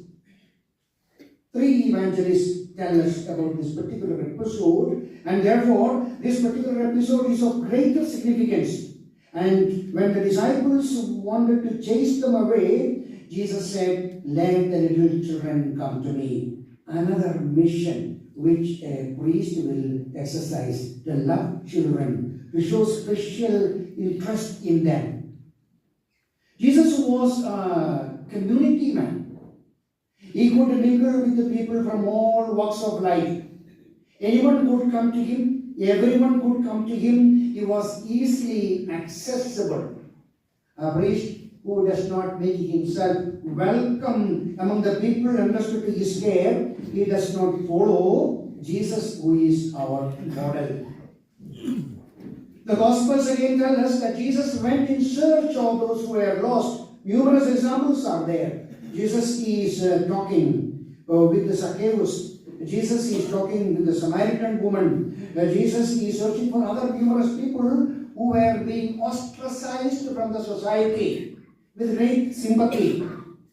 Three evangelists tell us about this particular episode, and therefore, this particular episode is of greater significance. And when the disciples wanted to chase them away, Jesus said, "Let the little children come to me." Another mission which a priest will exercise, to love children, to show special interest in them. Jesus was a community man. He could mingle with the people from all walks of life. Anyone could come to him, everyone could come to him. He was easily accessible. A priest who does not make himself welcome among the people entrusted to his care, he does not follow Jesus, who is our model. The Gospels again tell us that Jesus went in search of those who were lost. Numerous examples are there. Jesus is uh, talking uh, with the Zacchaeus. Jesus is talking with the Samaritan woman. Uh, Jesus is searching for other numerous people who were being ostracized from the society. With great sympathy,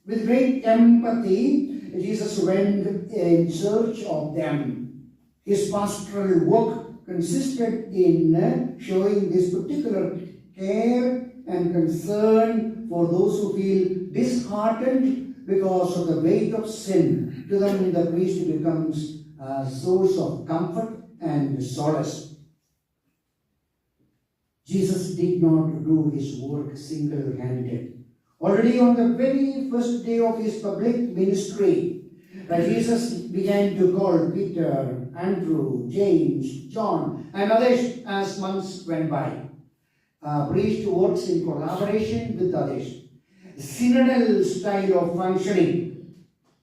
with great empathy, Jesus went in search of them. His pastoral work consisted in uh, showing this particular care and concern for those who feel disheartened because of the weight of sin. To them, the priest becomes a source of comfort and solace. Jesus did not do his work single handed. Already on the very first day of his public ministry, uh, Jesus began to call Peter, Andrew, James, John, and others as months went by. A priest works in collaboration with others. Synodal style of functioning.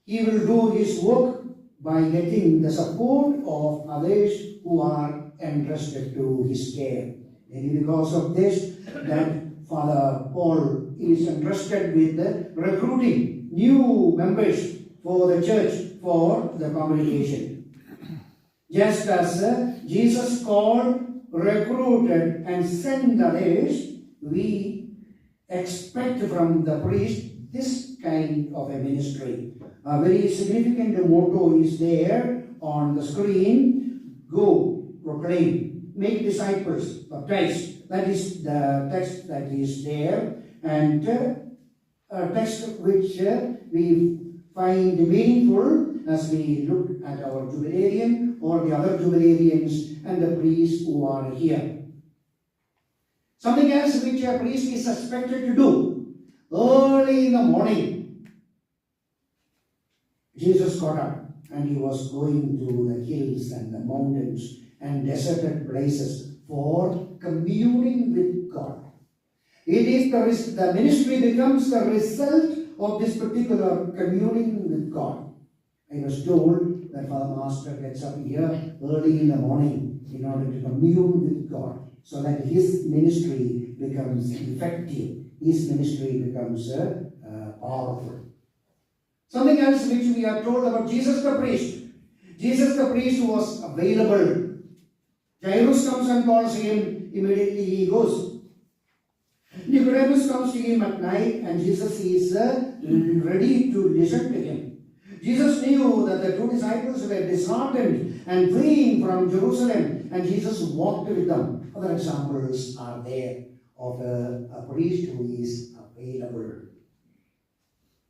He will do his work by getting the support of others who are entrusted to his care. And because of this, that Father Paul is entrusted with the recruiting new members for the church, for the congregation. Just as uh, Jesus called, recruited, and sent the rest. We expect from the priest this kind of a ministry. A very significant motto is there on the screen: "Go, proclaim, make disciples, baptize." That is the text that is there. And uh, a text which uh, we find meaningful as we look at our jubilarian or the other jubilarians and the priests who are here. Something else which a priest is expected to do early in the morning. Jesus got up and he was going to the hills and the mountains and deserted places for communing with God. It is the, res- the ministry becomes the result of this particular communing with God. I was told that Father Master gets up here early in the morning in order to commune with God so that his ministry becomes effective, his ministry becomes uh, uh, powerful. Something else which we are told about Jesus the priest. Jesus the priest was available. Jairus comes and calls him, immediately he goes. Nicodemus comes to him at night and Jesus is uh, ready to listen to him. Jesus knew that the two disciples were disheartened and fleeing from Jerusalem, and Jesus walked with them. Other examples are there of a, a priest who is available.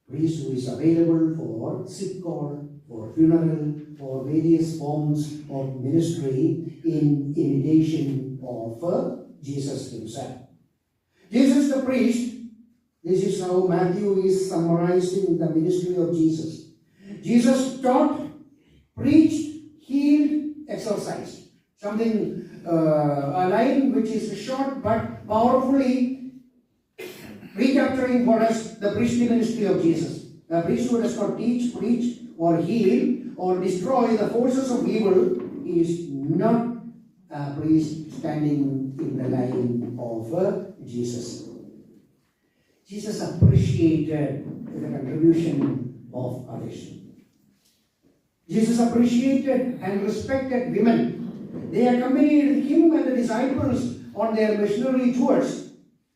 Priest who is available for sick call, for funeral, for various forms of ministry in imitation of uh, Jesus himself. Jesus the priest, this is how Matthew is summarizing the ministry of Jesus. Jesus taught, preached, healed, exorcised. Something, uh, a line which is short but powerfully recapturing for us the priestly ministry of Jesus. A priest who does not teach, preach, or heal, or destroy the forces of evil is not a priest standing in the line of uh, Jesus. Jesus appreciated the contribution of others. Jesus appreciated and respected women. They accompanied him and the disciples on their missionary tours.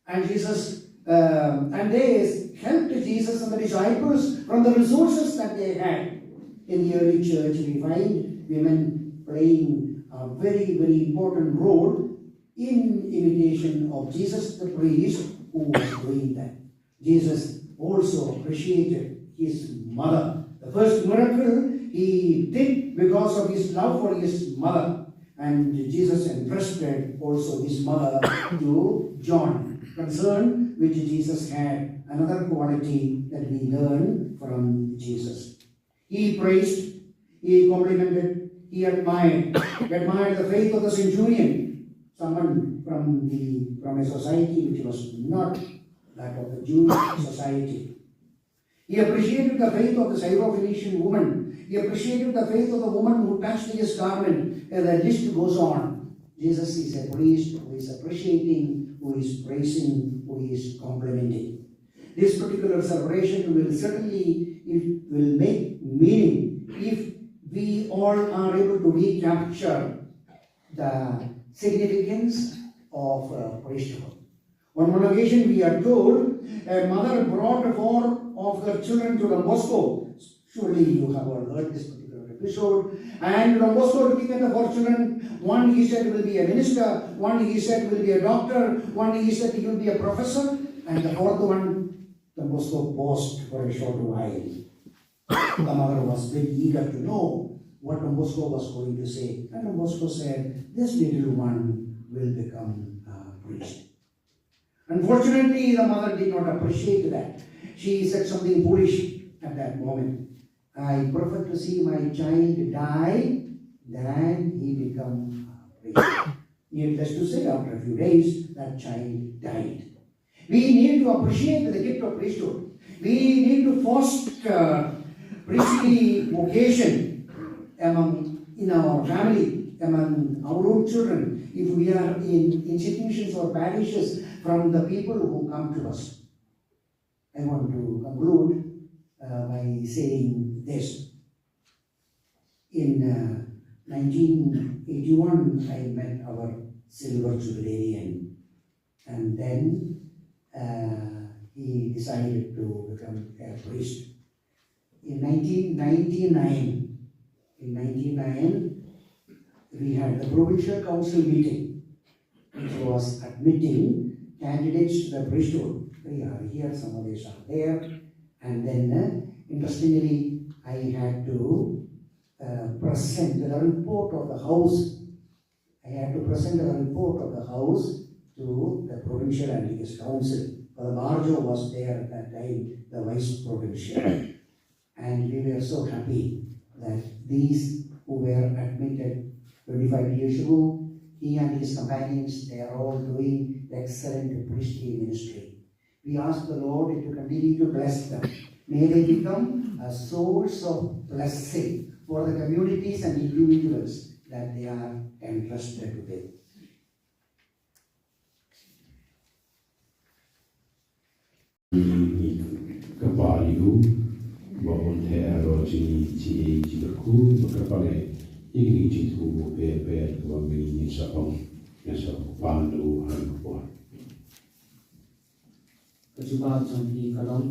And Jesus uh, and they helped Jesus and the disciples from the resources that they had. In the early church, we find women playing a very, very important role in imitation of Jesus the priest who was doing that. Jesus also appreciated his mother. The first miracle he did because of his love for his mother. And Jesus entrusted also his mother to John. Concern which Jesus had, another quality that we learn from Jesus. He praised, he complimented, he admired, he admired the faith of the centurion, someone from the from a society which was not that of the Jewish society. He appreciated the faith of the Syrophoenician woman. He appreciated the faith of the woman who touched his garment, and the list goes on. Jesus is a priest who is appreciating, who is praising, who is complimenting. This particular celebration will certainly, it will make meaning if we all are able to recapture the significance of uh, priesthood. On one occasion, we are told a mother brought four of her children to Don Bosco. Surely you have all heard this particular episode. And Don Bosco, looking at the four children, one he said will be a minister, one he said will be a doctor, one he said he will be a professor, and the fourth one, Don Bosco paused for a short while. The mother was very eager to know what Don Bosco was going to say. And Don Bosco said, "This little one will become a priest." Unfortunately, the mother did not appreciate that. She said something foolish at that moment. "I prefer to see my child die than he become a priest." Needless to say, after a few days, that child died. We need to appreciate the gift of priesthood. We need to foster priestly vocation among in our family, among our own children, if we are in institutions or parishes from the people who come to us. I want to conclude uh, by saying this. In uh, nineteen eighty-one, I met our silver jubilarian, and then uh, he decided to become a priest. In nineteen ninety-nine, in ninety-nine, we had the provincial council meeting, which was admitting candidates to the priesthood. They are here, some of these are there. And then, uh, interestingly, I had to uh, present the report of the house. I had to present the report of the house to the provincial and religious council. Father Marjo was there at that time, the vice provincial. And we were so happy that these who were admitted twenty-five years ago, he and his companions, they are all doing excellent priestly ministry. We ask the Lord to continue to bless them. May they become a source of blessing for the communities and individuals that they are entrusted with. Kyrpad ïa u ba un theh ïa ka jingkyrkhu, ba kyrpad ïa kine ki jingkyrkhu ba pher pher kaba ngi ngin sa ong, ngin sa pan ïa u ha kane ka por. Ka jubab jong phi ka long.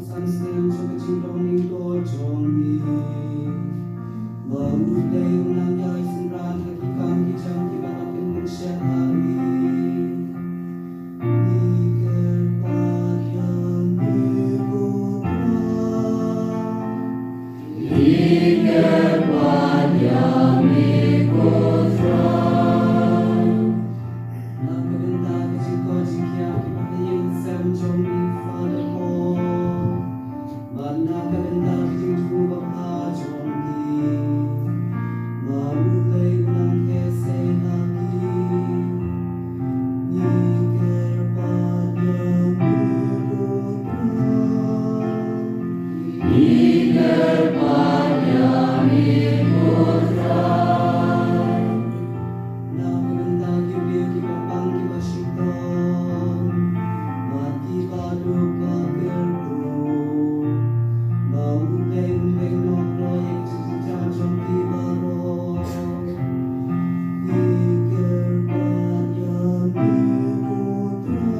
San snem jong ka jinglong ngi, to jong ngi. Ba U Blei un nang ïai synran ha ki kam ki jam kiba la pynpynshet ha ngi. Ngi kyrpad ïa me ko Trai. Ngi kyrpad ïa me ko Trai. Na ka bynta ka jingkoit jingkhiah kiba ha ïing ha sem jong ngi Father Paul. Bad na ka bynta ka jingthmu bakla jong ngi. Ba U Blei u nang khein sei ha ki. Ngi kyrpad ïa me ko Trai. Ngi kyrpad ïa me ko Trai. Na ka bynta ki briew kiba pang kiba shitom bad kiba duk ba kyrduh, ba U Blei un pynlong ïa ki jingkyrshan jong ki baroh. Ngi kyrpad ïa me ko Trai.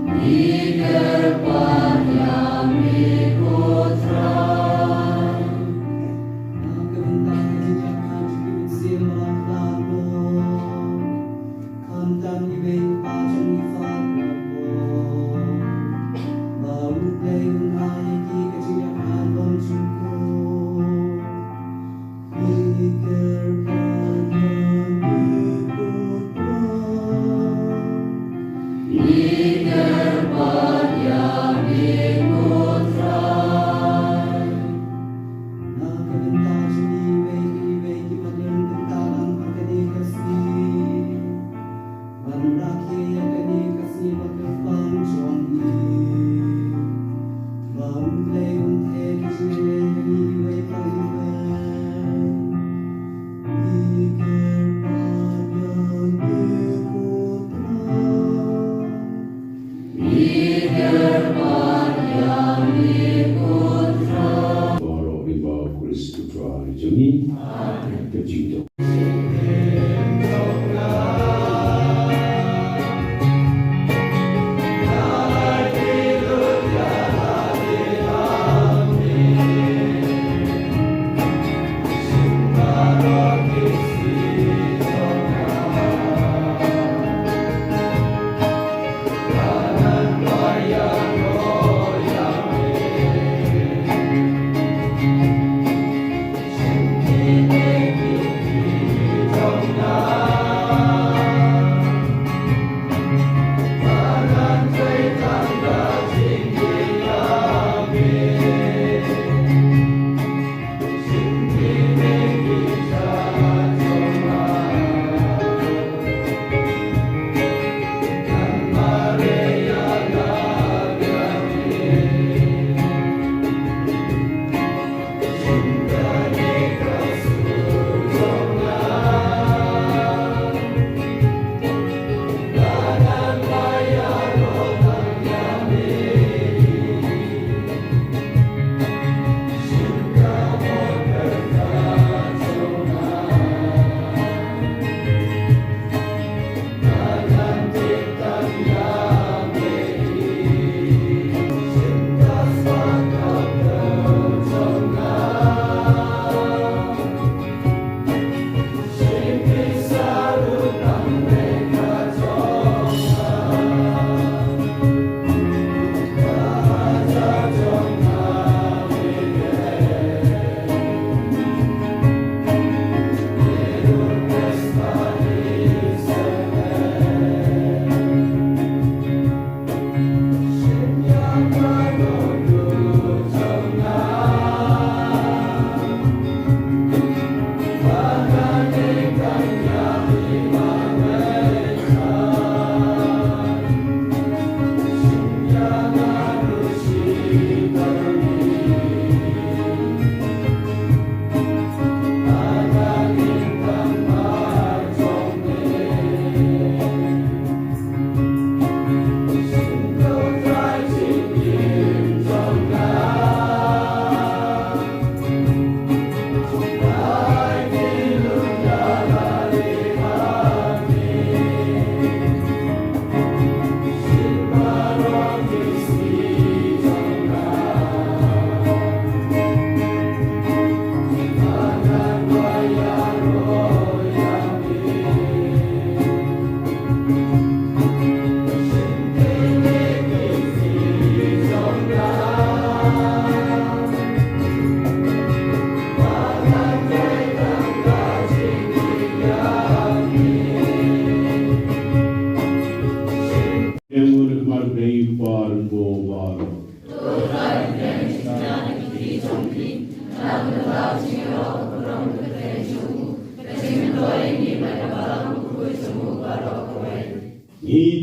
Ngi kyrpad ïa me ko Trai. Na ka bynta ka jingïakhun jong ki mynsiem ba la khlad noh. Khamtam iwei i pa jong ngi Father Paul. Ba U Blei un ai ïa ki ka jingïakhun bymjukut. Ngi kyrpad ïa me ko Trai. Ngi kyrpad ïa me ko Trai. Na ka bynta jong ngi iwei pa iwei kiba don bynta lang ha kane ka sngi. Ban rakhe ïa kane ka sngi ba kyrpang jong ngi. Ba U Blei un theh ki jingïaleh ha ngi iwei pa iwei. Ngi kyrpad ïa me ko Trai. Ngi kyrpad ïa me ko Trai. Baroh lyngba U Khrist U Trai jong ngi. Amen. Ka jingdon.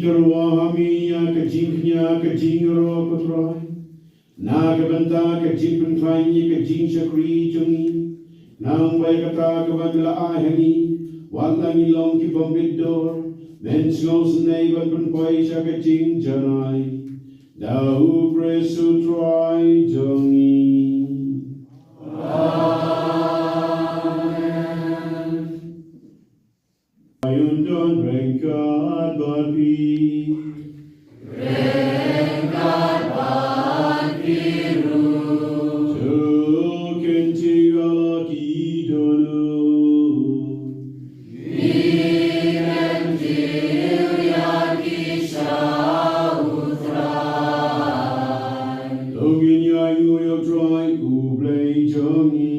Ïaroh ha me ïa ka jingkñia ka jingïaroh, ko Trai, na ka bynta ka jingpynkhlaiñ ïa ka jingshakri jong ngi. Nangta ïa kata kaba me la ai ha ngi, wat la ngi long ki bym bit dor, men sngewsynei ban pynpoi sha ka jingjanai. Da U Khrist U Trai jong ngi. Amen. Ai un don ryngkat bad phi. Ryngkat bad phi ruh. To kyntiew ïa la ki dohnud. Ngi kyntiew ïa ki sha U Trai. To ngin ïa ainguh ïa U Trai U Blei jong ngi.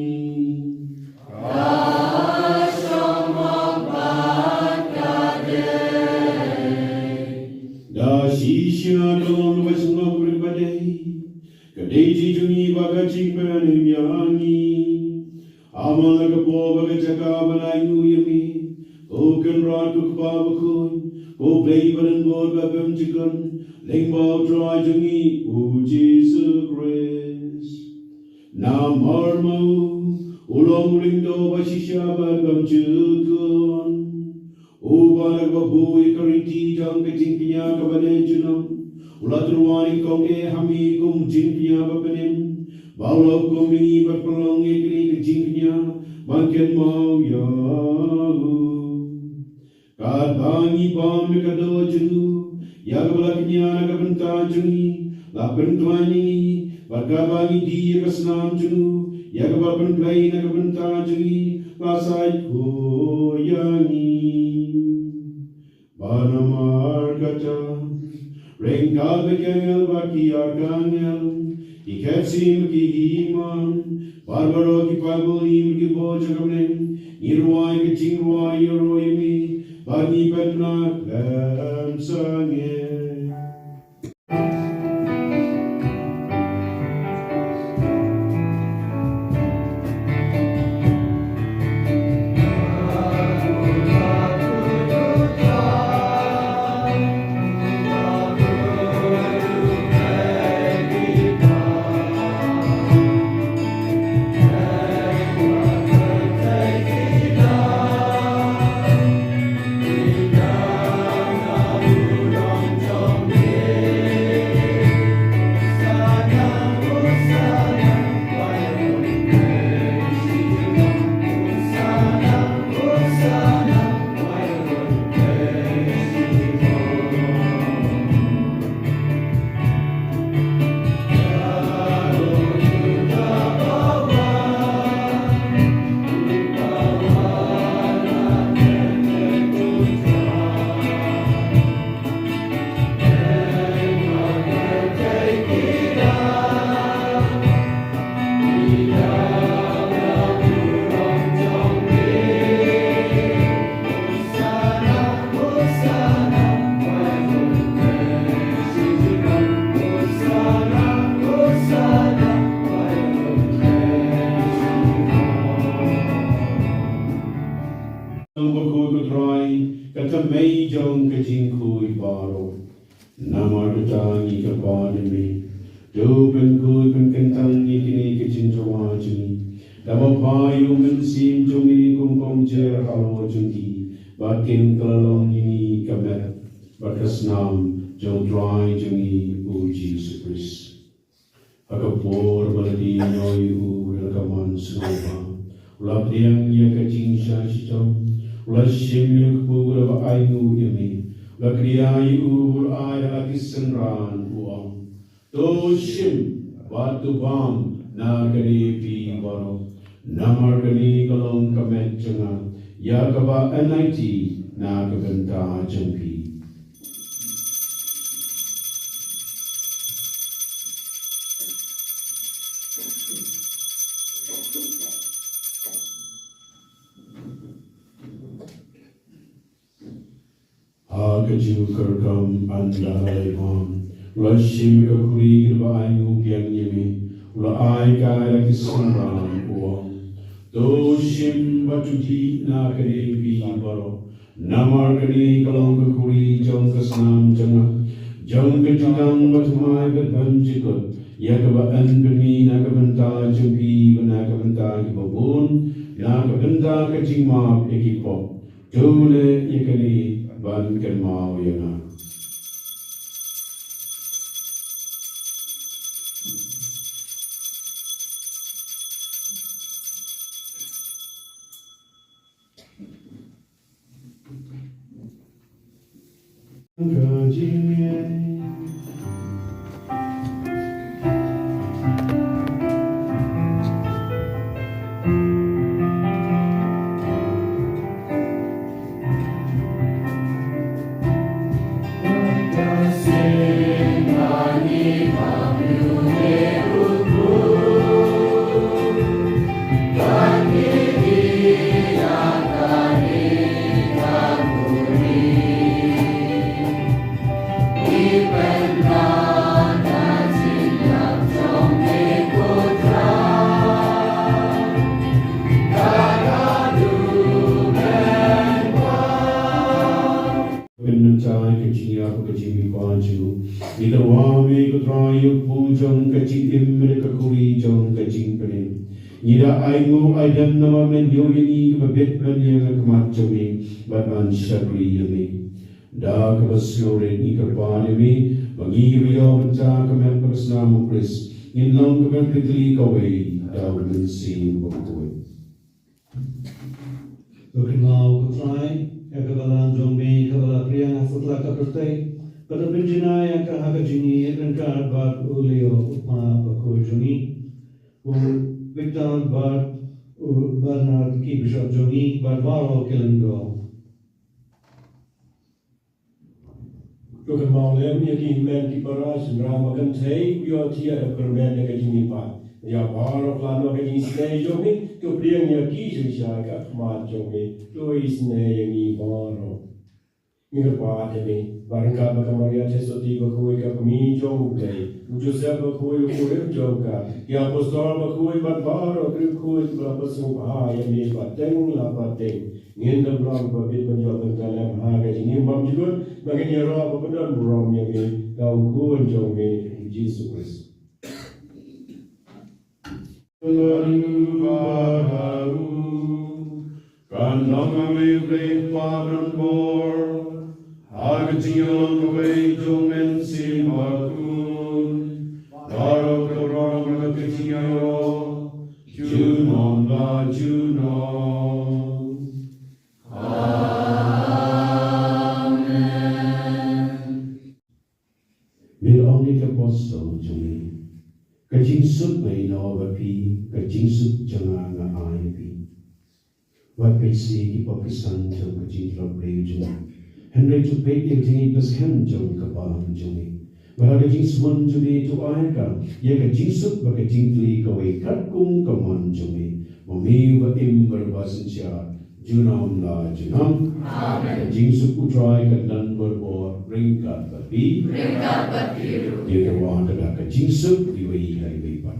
Da shisha ka long kaba sngewbha bad ka dei, ka dei jong ngi bad ka jingpynim ïa ngi. Namar ka por bad ka jaka ban ainguh ïa me, ko Kynrad, ko Kpa bakhuid, ko Blei ba don bor ba bym jukut, lyngba U Trai jong ngi U Jisu Khrist. Namar ma u, u long u lyngdoh ba shisha bad bym jukut. Uba da kaba buh ïa ka riti jong ka jingkñia kaba dei junom, u la tyrwa nyngkong eh ha me kum jingkñia ba pynim, ba u la hukum ïa ngi ban pynlong ïa kane ka jingkñia ban kynmaw ïa u. Katba ngi bam ïa ka doh jong u, ïa kaba la kñia na ka bynta jong ngi, la pynkhlaiñ ïa ngi, bad katba ngi die ïa ka snam jong u, ïa kaba la pynphlei na ka bynta jong ngi, la sait khuid ïa ngi. Bad namar kata, ryngkat bad ki angel bad ki arkangel, ki khetsim bad ki hima, bad baroh ki paidbah bad ki bor jong ka bneng, ngi rwai ka jingrwai ïaroh ïa me, bad ngi pynpaw khlem sangeh. Jong bakhuid ko Trai, ka thymmei jong ka jingkhuid baroh. Namar kata ngi kyrpad ïa me, to pynkhuid pynkyntang ïa kine ki jingtyrwa jong ngi, da ba phai ïa u Mynsiem jong me kum kongjer halor jong ki, ba kin kylla long ïa ngi ka met bad ka snam jong U Trai jong ngi U Jisu Khrist. Ha ka por ba la die noh ïa u da la ka mon sngewbha, u la pdiang ïa ka jingshah shitom, u la shim ïa u kpu da ba ainguh ïa me, u la kdiah ïa u, u la ai ha la ki synran, u ong: To shim bad to bam na kane phi baroh, namar kane ka long ka met jong nga, ïa kaba yn aiti na ka bynta jong phi. Ha kajuh ka rukom ynda la ïalam, u la shim ïa ka khuri kaba ainguh biang ïa me, u la ai kai ha la ki synran, u ong: To shim bad to dih na kane phi baroh, Namar kane ka long ka khuri jong ka snam jong nga, jong ka jingdang bathymmai bad ban jukut, ïa kaba yn pynmih na ka bynta jong phi bad na ka bynta kiba bun, na ka bynta ka jingmap ïa ki pop. To leh ïa kane ban kynmaw ïa nga. Pynmynta ïa ka jingïap ka jingmihpat jong u. Ngi kyrpad ïa me ko Trai ïa u kpu jong ka jingim bad ka khuri jong ka jingpynim. Ngi da ainguh aidem namar men ïoh ïa ngi kiba bit ban ïeng ha khmat jong me bad ban shakri ïa me. Da kaba sngewrit ngi kyrpad ïa me ba ngi kiba ïoh bynta ka met bad ka snam u Khrist ngin long ka met ka tli kawei da u Mynsiem Bakhuid. To kynmaw ko Trai ïa ka balang jong me kaba la pdiang ha satlak ka pyrthei, bad to pynjynjar ïa ka ha ka jingïeit ryngkat bad u Leo u kpa bakhuid jong ngi, u Victor bad u Bernard ki bishop jong ngi bad baroh ki lyngdoh. To kynmaw lem ïa ki hynmen ki para shynrang ba kynthei u ïohthiah da kyrmen da ka jingmihpat. Ïa baroh khlem ïa ka jingsnei jong me, to pdiang ïa ki shisha ha khmat jong me. To isnei ïa ngi baroh. Ngi kyrpad ïa me ba ryngkat bad ka Maria Theisotti bakhuid ka kmie jong U Blei, u Joseph bakhuid u kurim jong ka, ki apostol bakhuid bad baroh ki riewkhuid kiba la pynsngewbha ïa me pateng la pateng. Ngin da long ba bit ban ïoh bynta lem ha ka jingim bymjukut, ba ngin ïaroh bad ban don burom ïa me da u Khun jong me u Jisu Khrist. Kan long ha me U Blei Kpa don bor, ha ka jingïalang kawei jong u Mynsiem Bakhuid, baroh ka burom bad ka jingïaroh junom la junom. Amen. Me la ong ïa ki apostol jong me, ka jingsuk nga ai noh bad phi, ka jingsuk jong nga nga ai ïa phi. Wat peit seh ïa ki pop ki san jong ka jingtlot briew jong me, hynrei to peit ïa ka jingïeit bad skhem jong ka balang jong me. Bad ha ka jingsmon jong me to ai ïa ka, ïa ka jingsuk bad ka jingkylli kawei katkum ka mon jong me. Ma me uba im bad uba synshar junom la junom. Amen. Ka jingsuk U Trai kan don bor bor ryngkat bad phi. Ryngkat bad phi ruh. Ïa ka wah ka da ka jingsuk iwei ha iwei pat.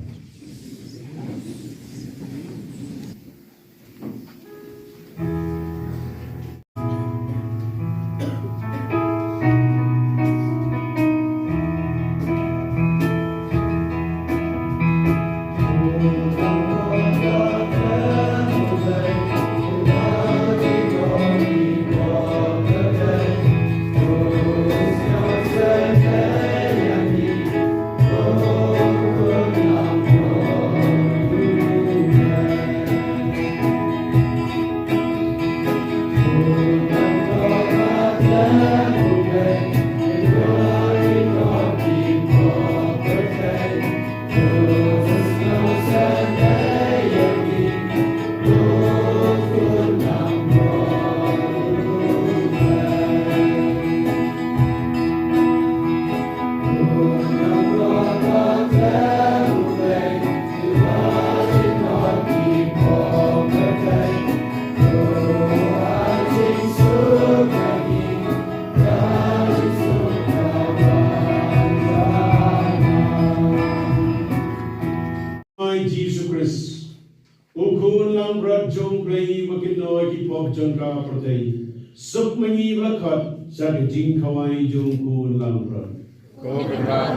Ai Jisu Khrist, U Khun langbrot jong U Blei uba kynnoh ïa ki pop jong ka pyrthei. Suk ma ngi ba la khot sha ka jingkhawai jong u Nongpynim. Ko Kynrad,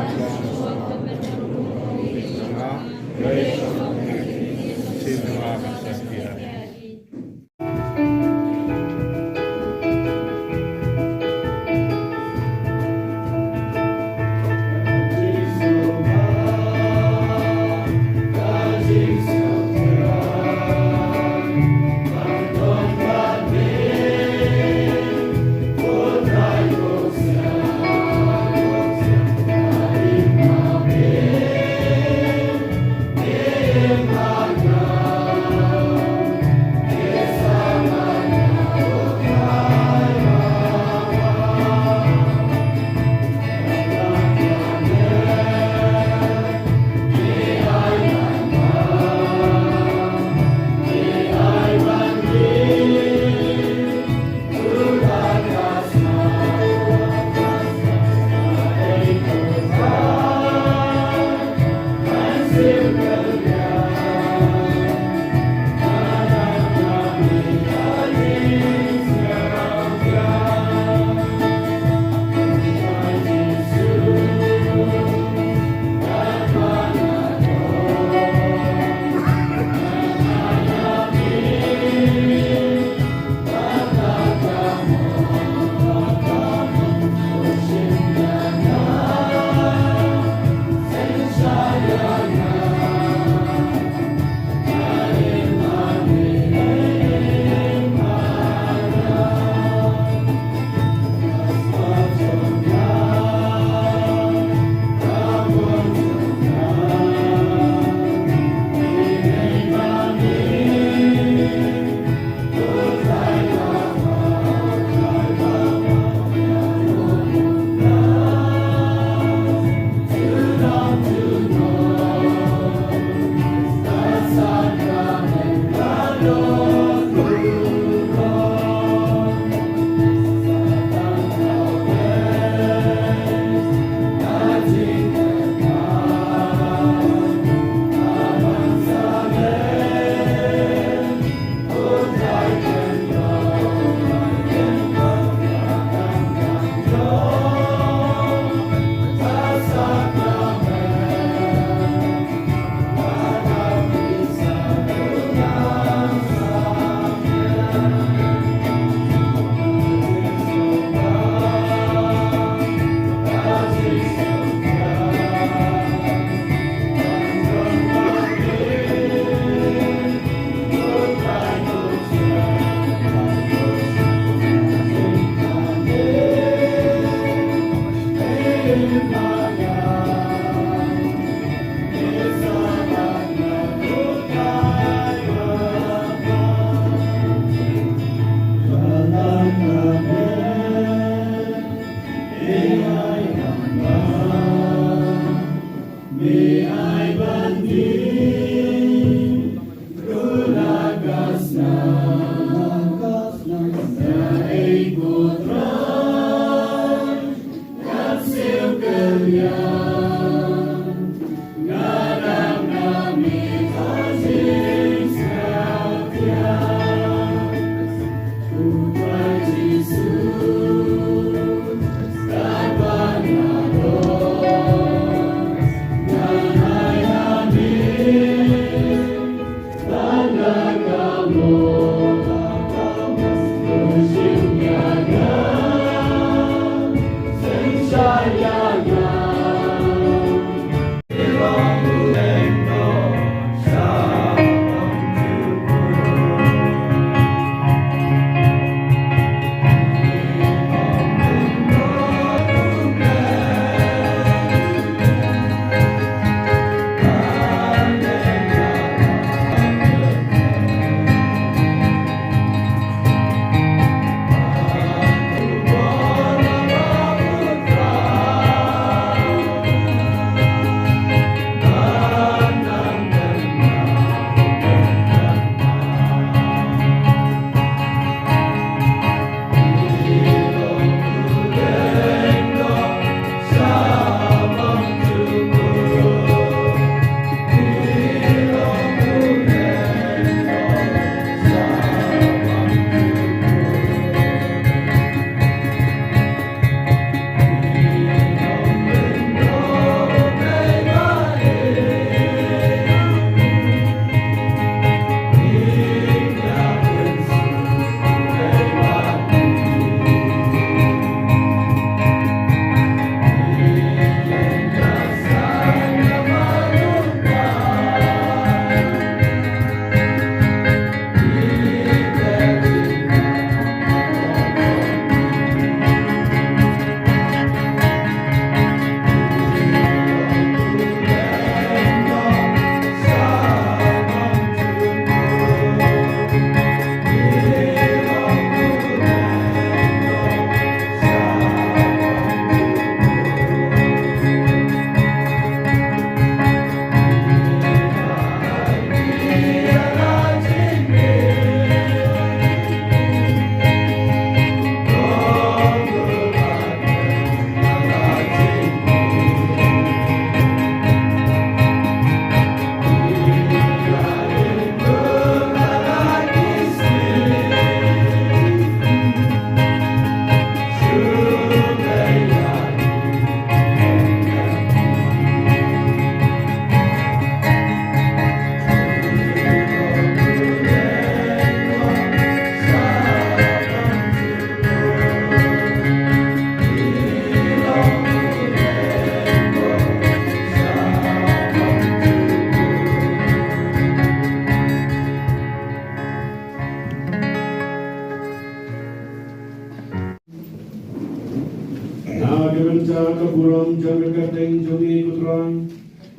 jong ka kyrteng jong me ko Trai.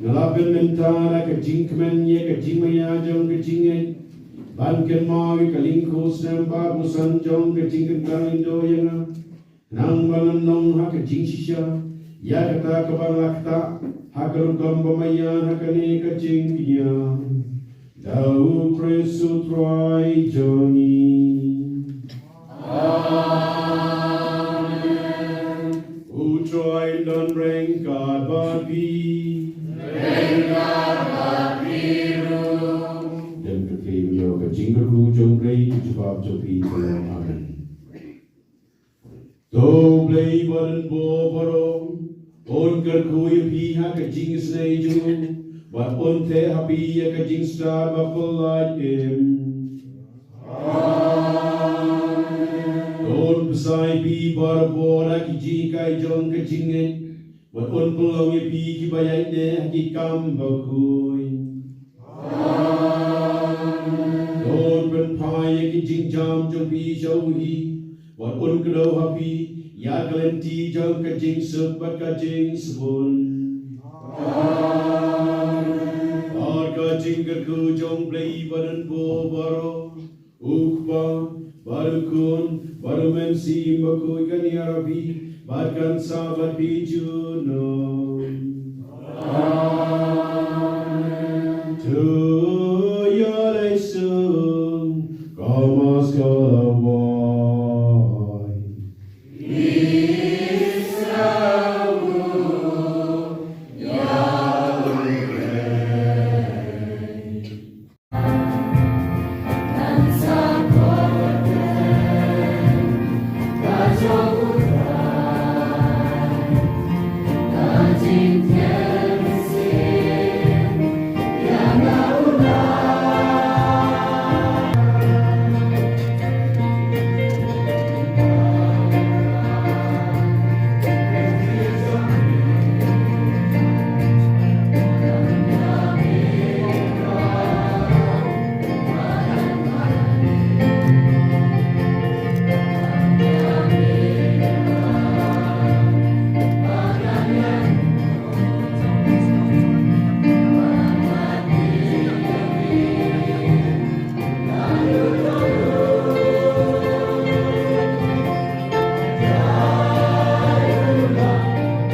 Nga la pynmynta da ka jingkmen ïa ka jingmaïa jong ka jingngeit ban kynmaw ïa ka lyngkhuh snem ba busan jong ka jingkyntang indo ïa nga. Nang ba ngan long ha ka jingshisha ïa kata kaba nga la ktah ha ka rukom ba maïa ha kane ka jingkñia. Da u Khrist u Trai jong ngi. Amen. U Trai un don ryngkat bad phi. Ryngkat bad phi ruh. Dang kyrteng ïa ka jingkyrkhu jong U Blei, ka jubab jong phi ka long amen. To U Blei ba don bor baroh un kyrkhu ïa phi ha ka jingisynei jong u, bad un theh ha phi ïa ka jingstad ba pynlait im. Amen. To un bsa ïa phi barabor ha ki jinghikai jong ka jingngeit, bad un pynlong ïa phi kiba ïaineh ha ki kam bakhuid. Amen. To un pynphai ïa ki jingjam jong phi sha u hi, bad un kdew ha phi ïa ka lynti jong ka jingsuk bad ka jingsbun. Amen. Bad ka jingkyrkhu jong U Blei ba don bor baroh, u Kpa, bad u Khun, bad u Mynsiem Bakhuid kan ïarap ïa phi bad kan sah bad phi junom.